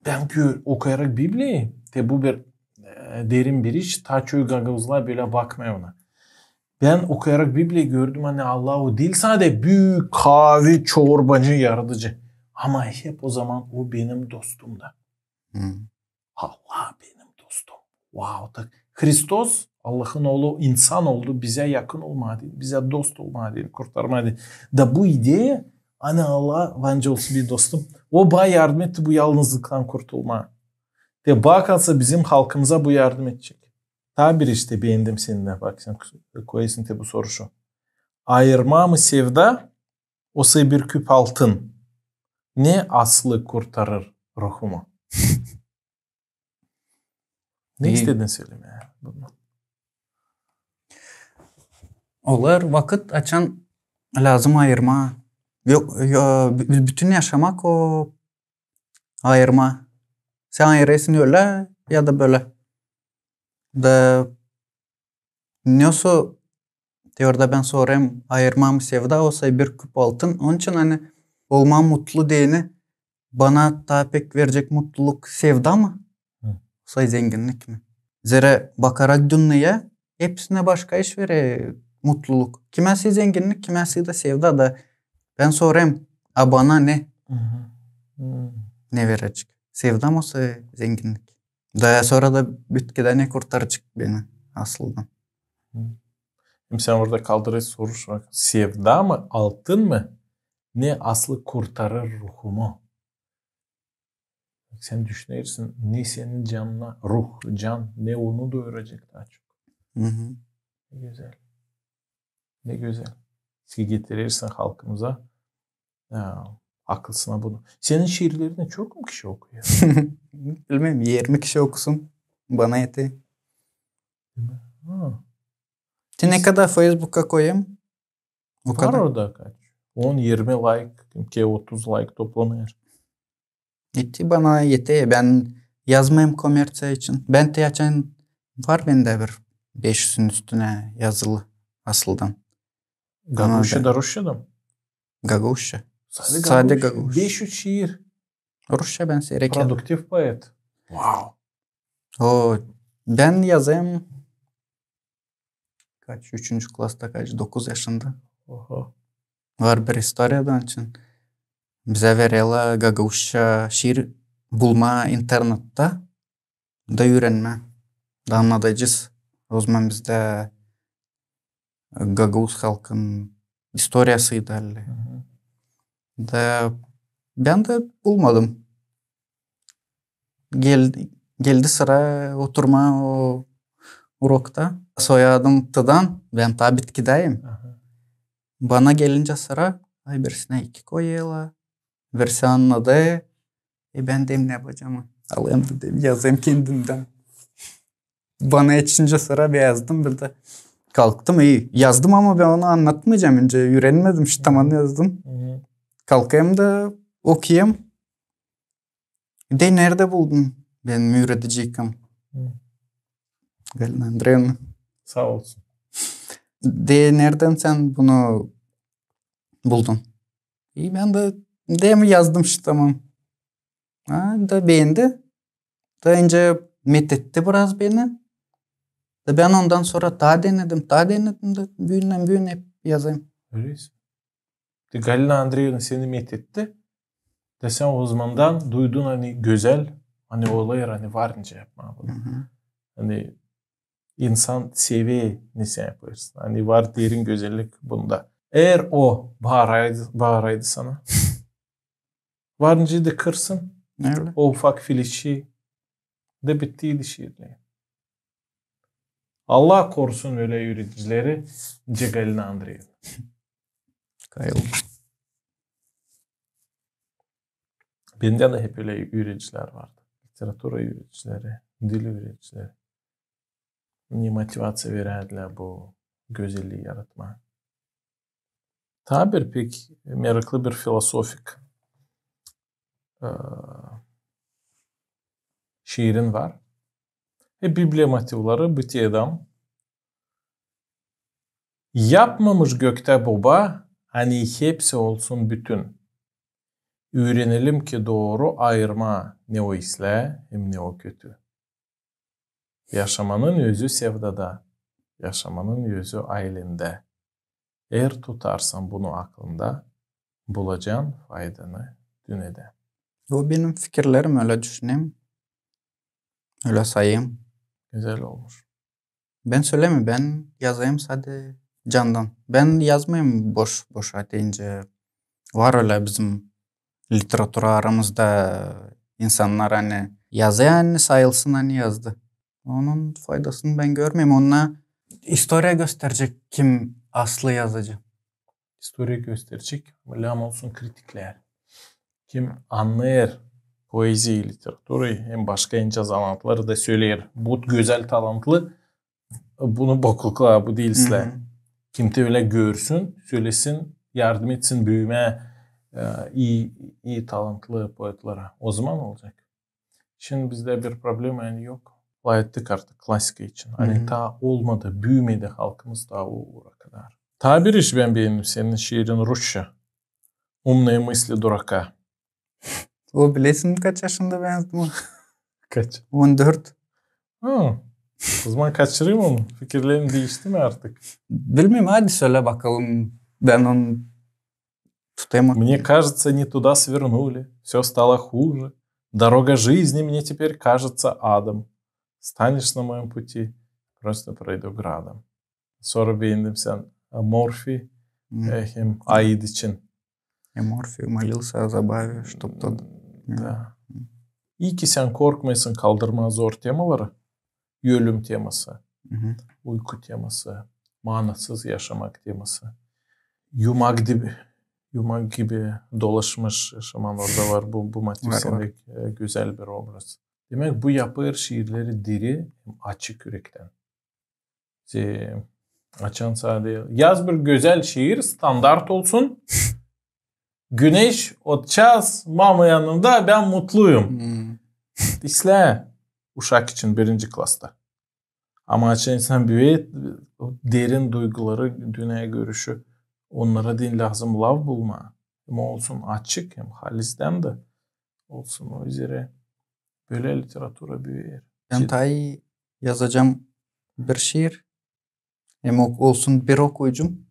bän gör-, okuyarak Bibliyayı, te bu bir e, derin bir iş. Taa çoyu gagauzlar bölä bakmêêr ona. Bän okuyarak Bibliya gördüm, ani Allah o diil sade büük kaavi çorbacı, yaradıcı, ama hep o zaman o benim dostum da. Allah benim dostum. Vau, tak Hristos, Allahın oolu, insan oldu, bizä yakın olmaa deyni, bizä dost olmaa deyni, kurtarmaa deyni. Da bu ideya, ani Allah, bendä olsun bir dostum, o bana yardım etti bu yalnızlıktan kurtulmaa. Te bakılsa, bizim halkımıza bu yardım edecek. Taa bir işte beendim senindä, bak, sän koyêrsın te bu soruşu. Ayırmaa mı sevda, osa bir küp altın? Ne aslı kurtarır ruhumu? Ne istedin sölemää bunu? Olêr vakıt, açan lääzım ayırmaa. Yok, yo, bü-, bütün yaşamak o ayırmaa. Sän ayırêrsın ölä ya da bölä. Da ne osa, te orada bän sorêrım, ayırmaa mı sevda, osa bir küp altın. Onun için, ani olmaa mutlu deyni, bana taa pek verecek mutluluk sevda mı? Osa zenginnik mi? Zerä bakarak dünneyä, hepsinä başka iş verer mutluluk. Kimäsi zenginnik, kimäsi da sevda da. Bän sorêrım, a bana ne? Ne verecek? Sevda mı osa zenginnik? Da sora da bitkidä ne kurtaracek beni asıldan? Hem sän orada kaldırêrsın soruş, bak, sevda mı, altın mı? Ne aslı kurtarır ruhumu? Sän düşünersin, ne senin canına, ruh, can, ne onu doyuracek taa çok. Ne gözäl. Ne gözäl. Sän getirersin halkımıza, ya, akılsına bunu. Senin şiirlerini çok mu kişi okuyor? Bilmeerim, irmi kişi okusun, bana eter. Te ne kadar Facebook'a koyêrım, o kadar. Var orada kaç? On, irmi layk, kimkey otuz layk toplanêr. Eter, bana eter. Bän yazmêêrım komerţiya için. Bän te açan var bendä bir beş üzün üstünä yazılı asıldan. Gagauzça da, rusça da mı? Gagauzça. Sade gagauzça. Beş üz şiir. Rusça bän siirek yazêrım. Produktiv poet. Vau. O, bän yazêrım kaç, üçüncü klasta kaç, dokuz yaşında. Var bir istoriya da onun için. Bizä vererlär gagauzça şiir bulmaa internettä da üürenmää. Da annadacez. O zaman bizdä gagauz halkın istoriyası idarlı. Da bän dä bulmadım. Gel-, geldi sıra oturmaa o urokta. Soyadım Tıdan, bän taa bitkidäyim. Bana gelincä sıra, ay, birisinä iki koyêrlar, birisi annadı. E, bän deerim, ne yapacam? Alêrım da deerim, yazêrım kendimdän. Bana etişincä sıra bän yazdım, bir dä kalktım. E, yazdım, ama bän onu annatmayacam, öncä üürenmedim, ştaman yazdım. Kalkêrım da okuyêrım. Deer, neredä buldun benim üürediciykam? Galina Andreevna. Saa olsun. Deer, neredän sän bunu buldun? E, bän dä deerim, yazdım, ştaman. Ha, da beendi. Da öncä metetti biraz beni. Da bän ondan sora taa denedim, taa denedim da büündän-büünä hep yazêrım. Öyleysa. Da Galina Andreevna seni metetti. Da sän o zamandan duydun, ani gözäl, ani olêr, ani var nicä yapmaa bunu. Ani insan sever, ne sän yapêrsın. Ani var derin gözellik bunda. Eer o baaraydı, baaraydı sana, var nicä dä kırsın. Ölä. O ufak filişi da bittiydi şiirlerin. Allah korusun ölä üüredicileri, nicä Galina Andreevna. Kayıl. Bendä dä hep ölä üüredicilär vardı. Literatura üüredicileri, dil üüredicileri. Ne motivaţiya verärdilär bu gözellii yaratmaa. Taa bir pek meraklı bir filosofik, e, şiirin var. E, Bibliya motivleri, Bıtıyadan. Yapmamış göktä Boba, ani hepsi olsun bütün. Üürenelim ki dooru ayırmaa ne o islää hem ne o kötü. Yaşamanın özü sevdada, yaşamanın özü aylendä. Eer tutarsan bunu aklında, bulacan faydanı dünedä. Bu benim fikirlerim, ölä düşünerim, ölä sayêrım. Gözäl olmuş. Bän sölemeyim, bän yazêrım sade candan. Bän yazmêêrım boş-boşa deynicä. Var ölä bizim literatura aramızda insannar, ani yazêr, ani sayılsın, ani yazdı. Onun faydasını bän görmeerim. Onnar istoriya gösterecek, kim aslı yazıcı. İstoriya gösterecek, lääzım olsun kritiklär. Kim annêêr poeziyayı, literaturayı hem başka incä zanaatları da söleer: bu gözäl, talantlı, bunu bokluklar, bu diil islää. Kimtä ölä görsün, sölesin, yardım etsin büümää, e, ii, ii talantlı poetlere. Ozaman olacek. Şindi bizdä bir problema, ani yok. Lafettik artık klasika için. Ani taa olmadı, büümedi halkımız taa o uura kadar. Taa bir iş bän beendim senin şiirin rusça. «Умные мысли дурака». O, bilersin, kaç yaşında bän yazdım onu? Kaç? On dört. Ha. Ozaman kaçırayım onu. Fikirlerin diişti mi artık? Bilmeerim, hadi sölä bakalım. Bän onu tutêrım. Мне кажется, не туда свернули, всё стало хуже. Дорога жизни мне теперь кажется адом. Станешь на моём пути, просто пройду градом. Sora beendim sän, e, Morfi, e, hem Aid için. И Морфий молился о забаве, чтоб тот... Da. İi ki sän korkmêêrsın kaldırmaa zor temaları. Ölüm teması, uyku teması, manasız yaşamak teması. Yumak gibi, yumak gibi dolaşmış yaşaman orada var. Bu, bu motiv sendä, e, gözäl bir obraz. Demäk, bu yapêr şiirleri diri, açık ürektän. Te, açan sade yaz bir gözäl şiir, standart olsun. Güneş otçaaz mama yanında, bän mutluyum. İslää uşak için birinci klasta. Ama açan insan büüyer, o derin duyguları, dünnä görüşü, onnara deyni lääzım laf bulmaa. Hem olsun açık, hem halizdän dä olsun. O üzerä bölä literatura büüyer. Bän taa ii yazacam bir şiir. Hem ok-, olsun bir okuyucum.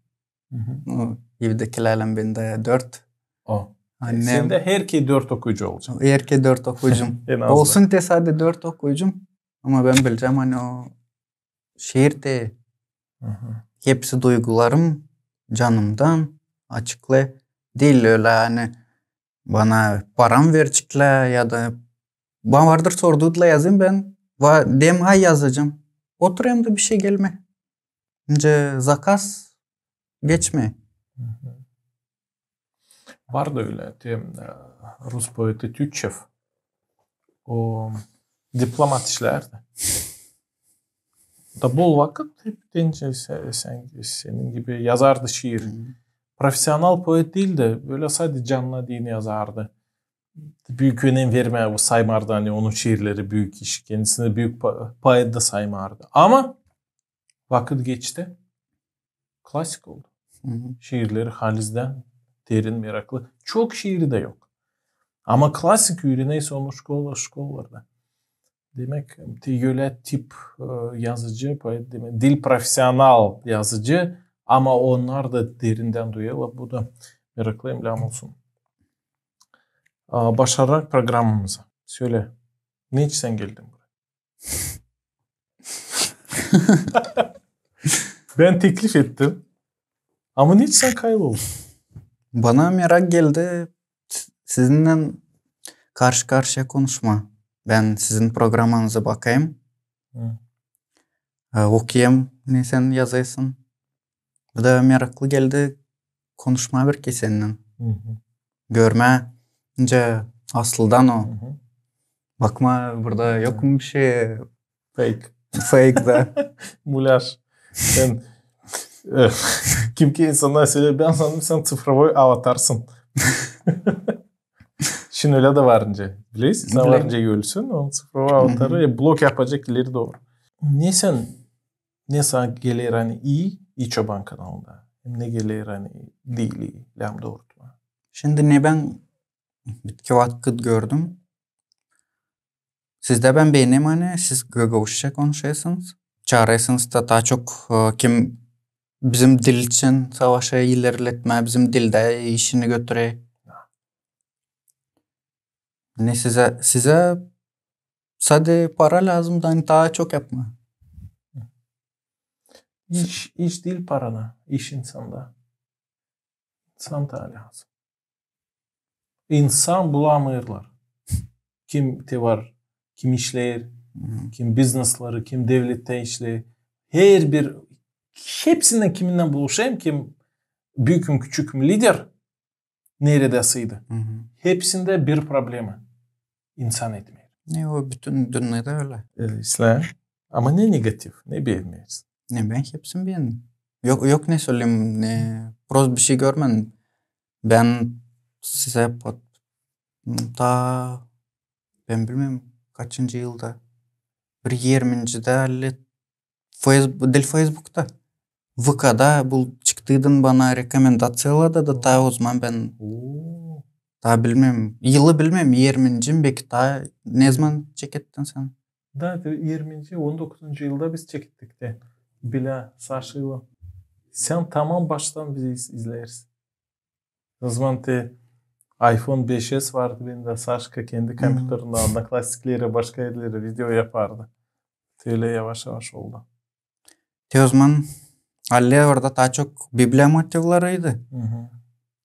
O, evdäkilärlän bendä dört. O. Annem. Sendä herkey dört okuyucu olacek. Herkey dört okuyucum. En azı. Olsun te sade dört okuyucum. Ama bän bilecäm, ani o şiir te hepsi duygularım canımdan açıklêêr. Diil ölä, ani bana param vereceklär ya da bana vardır sordular, yazayım bän, va-, deerim, ay, yazacam. Oturêrım da bişey gelmeer. Nicä zakaz geçmeer. Var da ölä, te, e, rus poeti Tütçev. O diplomat işlärdi. Da bol vakıt hep deynicä se-, sän, senin gibi yazardı şiir. Profesional poet diil dä, bölä sade canına deyni yazardı. Büük önem vermeer, bu saymardı, ani onun şiirleri büük iş. Kendisini büük po-, poet dä saymardı. Ama vakıt geçti. Klasik oldu. Şiirleri halizdän derin, meraklı. Çok şiiri dä yok. Ama klasik üürenersin onu şkola, şkolalarda. Demäk, te ölä tip, e, yazıcı, poet, demäk, diil profesional yazıcı, ama onnar da derindän duyêrlar. Bu da meraklı hem lääzım olsun. A, başararak programamızı. Sölä, neçin sän geldin buraya? Bän teklif ettim. Ama neçin sän kayıl oldun? Bana merak geldi s-, sizinnän karşı-karşıya konuşmaa. Bän sizin programanıza bakêrım. E, okuyêrım, ne sän yazêrsın. Bir dä meraklı geldi konuşmaa bir ki sennän. Görmää, nicä asıldan o. Bakmaa, burada yok mu bişey fake. Fake, da. Mulyaj. Sän, e, kim ki insannar söleer, bän sandım, sän цифровой аватарsın. Şindi ölä dä var nicä. Bilersin, sän var nicä ölsün, onun цифровой аватарı, e, blog yapacek ileri dooru. Ne sän, ne sana geler, ani ii, ii Çoban kanalında? Hem ne geler, ani diil ii, lääzım doorutmaa? Şindi ne bän bitki vakıt gördüm. Sizdä bän beenerim, ani siz gagauzça konuşêrsınız. Çaarêrsınız da taa çok, e, kim bizim dil için savaşêr, ilerletmää bizim dildä işini götürer. Ne sizä, sizä sade para lääzım da, ani taa çok yapmaa. İş, iş diil parada, iş insanda. İnsan taa lääzım. İnsan bulamêêrlar. Kim te var, kim işleer, kim biznesleri, kim devlette işleer. Herbir, hepsindän kiminnän buluşêrım, kim büük mü, küçük mü lider, neredäseydi. Hepsindä bir problema. İnsan etmeer. Ne o bütün dünnedä ölä. E, islää. Ama ne negativ, ne beennmeersin? Ne, bän hepsini beendim. Yok, yok ne söleyim, ne, prost bir şey görmedim. Bän sizä pot-, taa, bän bilmeerim kaçıncı yılda. Bir irmincä da lä Feysbu-, diil Feysbukta. V K-da bul-, çıktıydın bana rekomendaţiyalarda da taa ozaman bän taa bilmeerim. Yılı bilmeerim, irminci mi, beki taa nezaman çekettin sän? Da, te irminci, on dokuzuncu yılda biz çekettik te. Bilä Saşaylan. Sän tamam baştan bizi iz-, izleersin. O zaman te iPhone beş S vardı bendä, Saşka kendi kompüterindä, Odnoklassniklerä, başka erlerä video yapardı. Te ölä yavaş-yavaş oldu. Te o zaman halizdän orada taa çok Bibliya motivleriydi.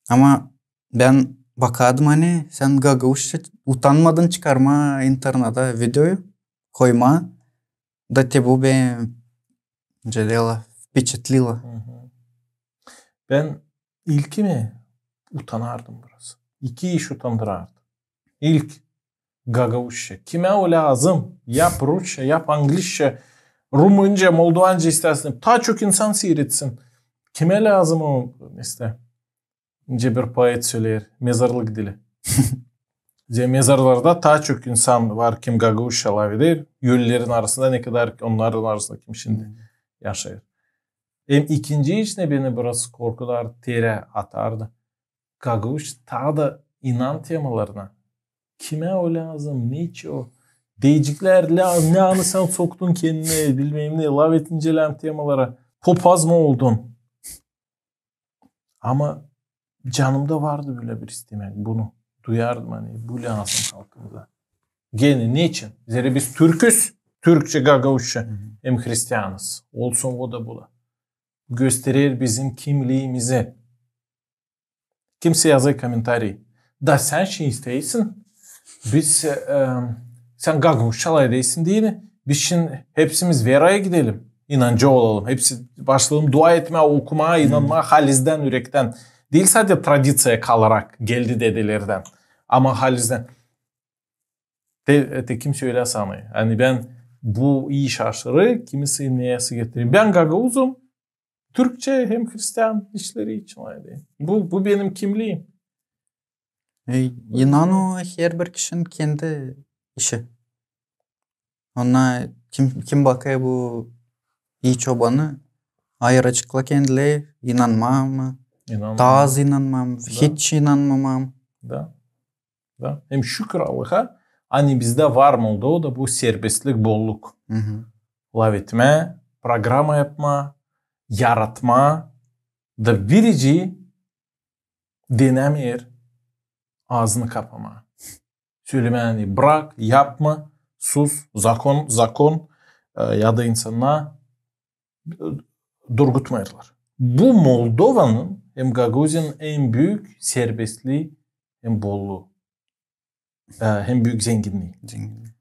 Ama bän bakardım, ani sän gagauzça utanmadın çıkarmaa internedä videoyu, koymaa. Da te bu beni nicä vpeçatlilo. Bän ilki mi utanardım biraz. İki iş utandırardı. İlk, gagauzça. Kimä o lääzım? Yap rusça, yap anglizçä, rumınca, moldovanca istäsin. Taa çok insan siiretsin. Kimä lääzım o, işte, nicä bir poet söleer, mezarlık dili. Zerä mezarlarda taa çok insan var, kim gagauzça lafeder, ölülerin arasında, ne kadar onnarın arasında kim şindi yaşêêr. Hem ikinci iş, ne beni biraz korkudardı, terä atardı. Gagauzça taa da inan temalarına. Kimä o lääzım, neçin o? Deyeceklär, lä, ne ani sän soktun kendini, bilmeerim ne, lafedincä lääzım temalara. Popaz mı oldun? Ama canımda vardı bölä bir istemäk. Bunu duyardım, ani bu lääzım halkımıza. Genä neçin? Zerä biz türküz, türkçä, gagauzça, hem hristianız. Olsun o da, bu da. Gösterer bizim kimliimizi. Kimsey yazêr komentariy. Da sän şindi isteersin, biz, e, sän gagauzça lafedersin deyni, biz şindi hepsimiz veraya gidelim, inancı olalım. Hepsi başlayalım dua etmää, okumaa, inanmaa halizdän, ürektän. Diil sade tradiţiya kalarak geldi dedelerdän, ama halizdän. Te, te kimsey ölä sanêr. Ani bän bu iş aşırı, kimisi neyä getirer. Bän gagauzum, türkçä hem hristian işleri için lafeder. Bu, bu benim kimliim. E, inan o herbir kişinin kendi işi. Ona kim, kim bakêr bu ii çobanı, ayıraceklar kendileri, inanmaa mı, taa az inanmaa mı, hiç inanmamaa mı. Da. Da. Hem şükür Allaha, ani bizdä var Moldovada bu serbestlik, bolluk. Lafetmää, programa yapmaa, yaratmaa, da birici denämeer aazını kapamaa. Sölemää, ani brak, yapma, sus, zakon, zakon, e, ya da insannar durgutmêêrlar. Bu Moldovanın hem Gagauziyanın en büük serbestlii hem bolluu. E, hem büük zenginnii. Zenginnii.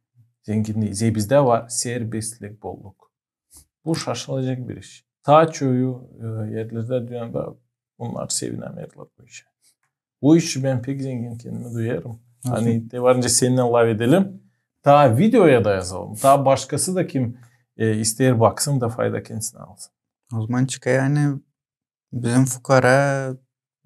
Zenginnii. Zerä bizdä var serbestlik, bolluk. Bu şaşılacek bir iş. Taa çoyu, e, erlerdä dünnedä bunnar sevinämeerlär bu işä. Bu iş için bän pek zengin kendimi duyêrım. Ani te var nicä seninnän lafedelim. Taa videoya da yazalım. Taa başkası da kim, e, isteer baksın da fayda kendisinä alsın. O zaman çıkêr, ani bizim fukara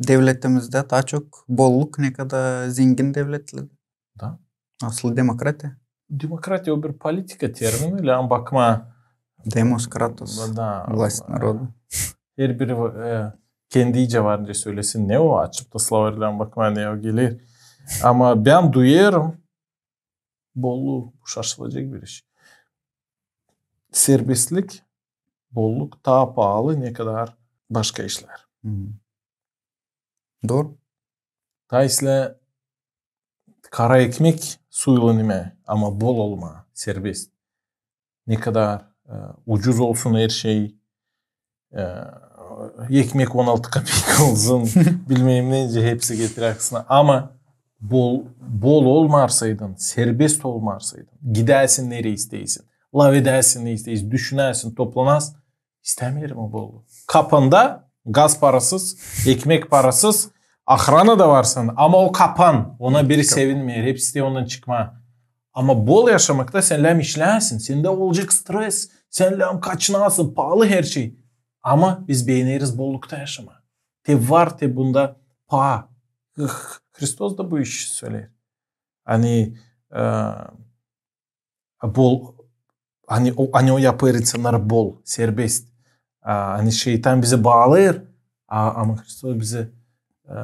devletimizdä taa çok bolluk, ne kadar zengin devletlerdä. Da. Asıl demokratiya. Demokratiya o bir politika termini, lääzım bakmaa. Demos kratos. Da, vlast naroda. Herbiri, e, kendicä var nicä sölesin, ne o, açıp da slovardan bakmaa, ne o geler. Ama bän duyêrım, bolluu, bu şaşılacek bir iş. Serbestlik, bolluk taa paalı, ne kadar başka işlär. Dooru. Taa islää kara ekmek suylan imää, ama bol olmaa, serbest. Ne kadar e, ucuz olsun her şey, e, ekmek on altı kapeek olsun, bilmeerim nicä, hepsi getirer aklına. Ama bol, bol olmarsaydın, serbest olmarsaydın, gidäsin nereyi isteysin, lafedäsin ne isteysin, düşünäsin, toplanasın, istämeerim o bolluu. Kapanda gaz parasız, ekmek parasız, ahrana da var sana, ama o kapan, ona biri sevinmeer, hepsi isteer ondan çıkmaa. Ama bol yaşamakta sän lääm işlärsin, sendä olacek stres, sän lääm kaçınasın, paalı her şey. Ama biz beeneriz bollukta yaşamaa. Te var, te bunda paa. Hristos da bu işi söleer. Ani e, bol, ani o, ani o yapêr insannarı bol, serbest. A, ani şeytan bizi baalêêr, a, ama Hristos bizi e,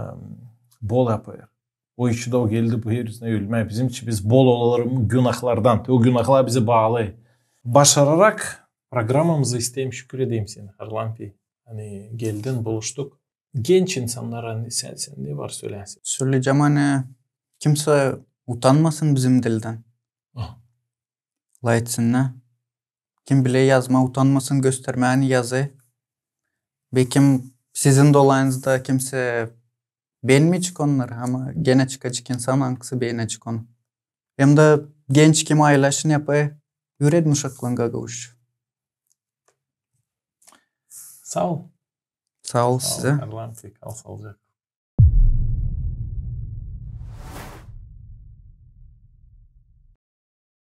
bol yapêr. O için dä o geldi bu er üzünä ölmää bizim için, biz bol olalım günahlardan. O günahlar bizi baalêêr. Başararak programamızı isteerim şükür edeyim seni, Harlampi. Ani geldin, buluştuk. Genç insannara, ani sän, sän ne var söleyäsin? Söleyecäm, ani kimsä utanmasın bizim dildän. Lafetsin, ne? Kim biler yazmaa, utanmasın göstermää, ani yazêr. Bekim sizin dolayınızda kimsä beenmeyecek onnarı, ama genä çıkacek insan, angısı beenecek onu. Hem dä genç, kim aylaşın yapêr, üüredin uşaklan gagauzça. Saa ol. Saa ol sizä. Harlampi, kal saalıcaklan.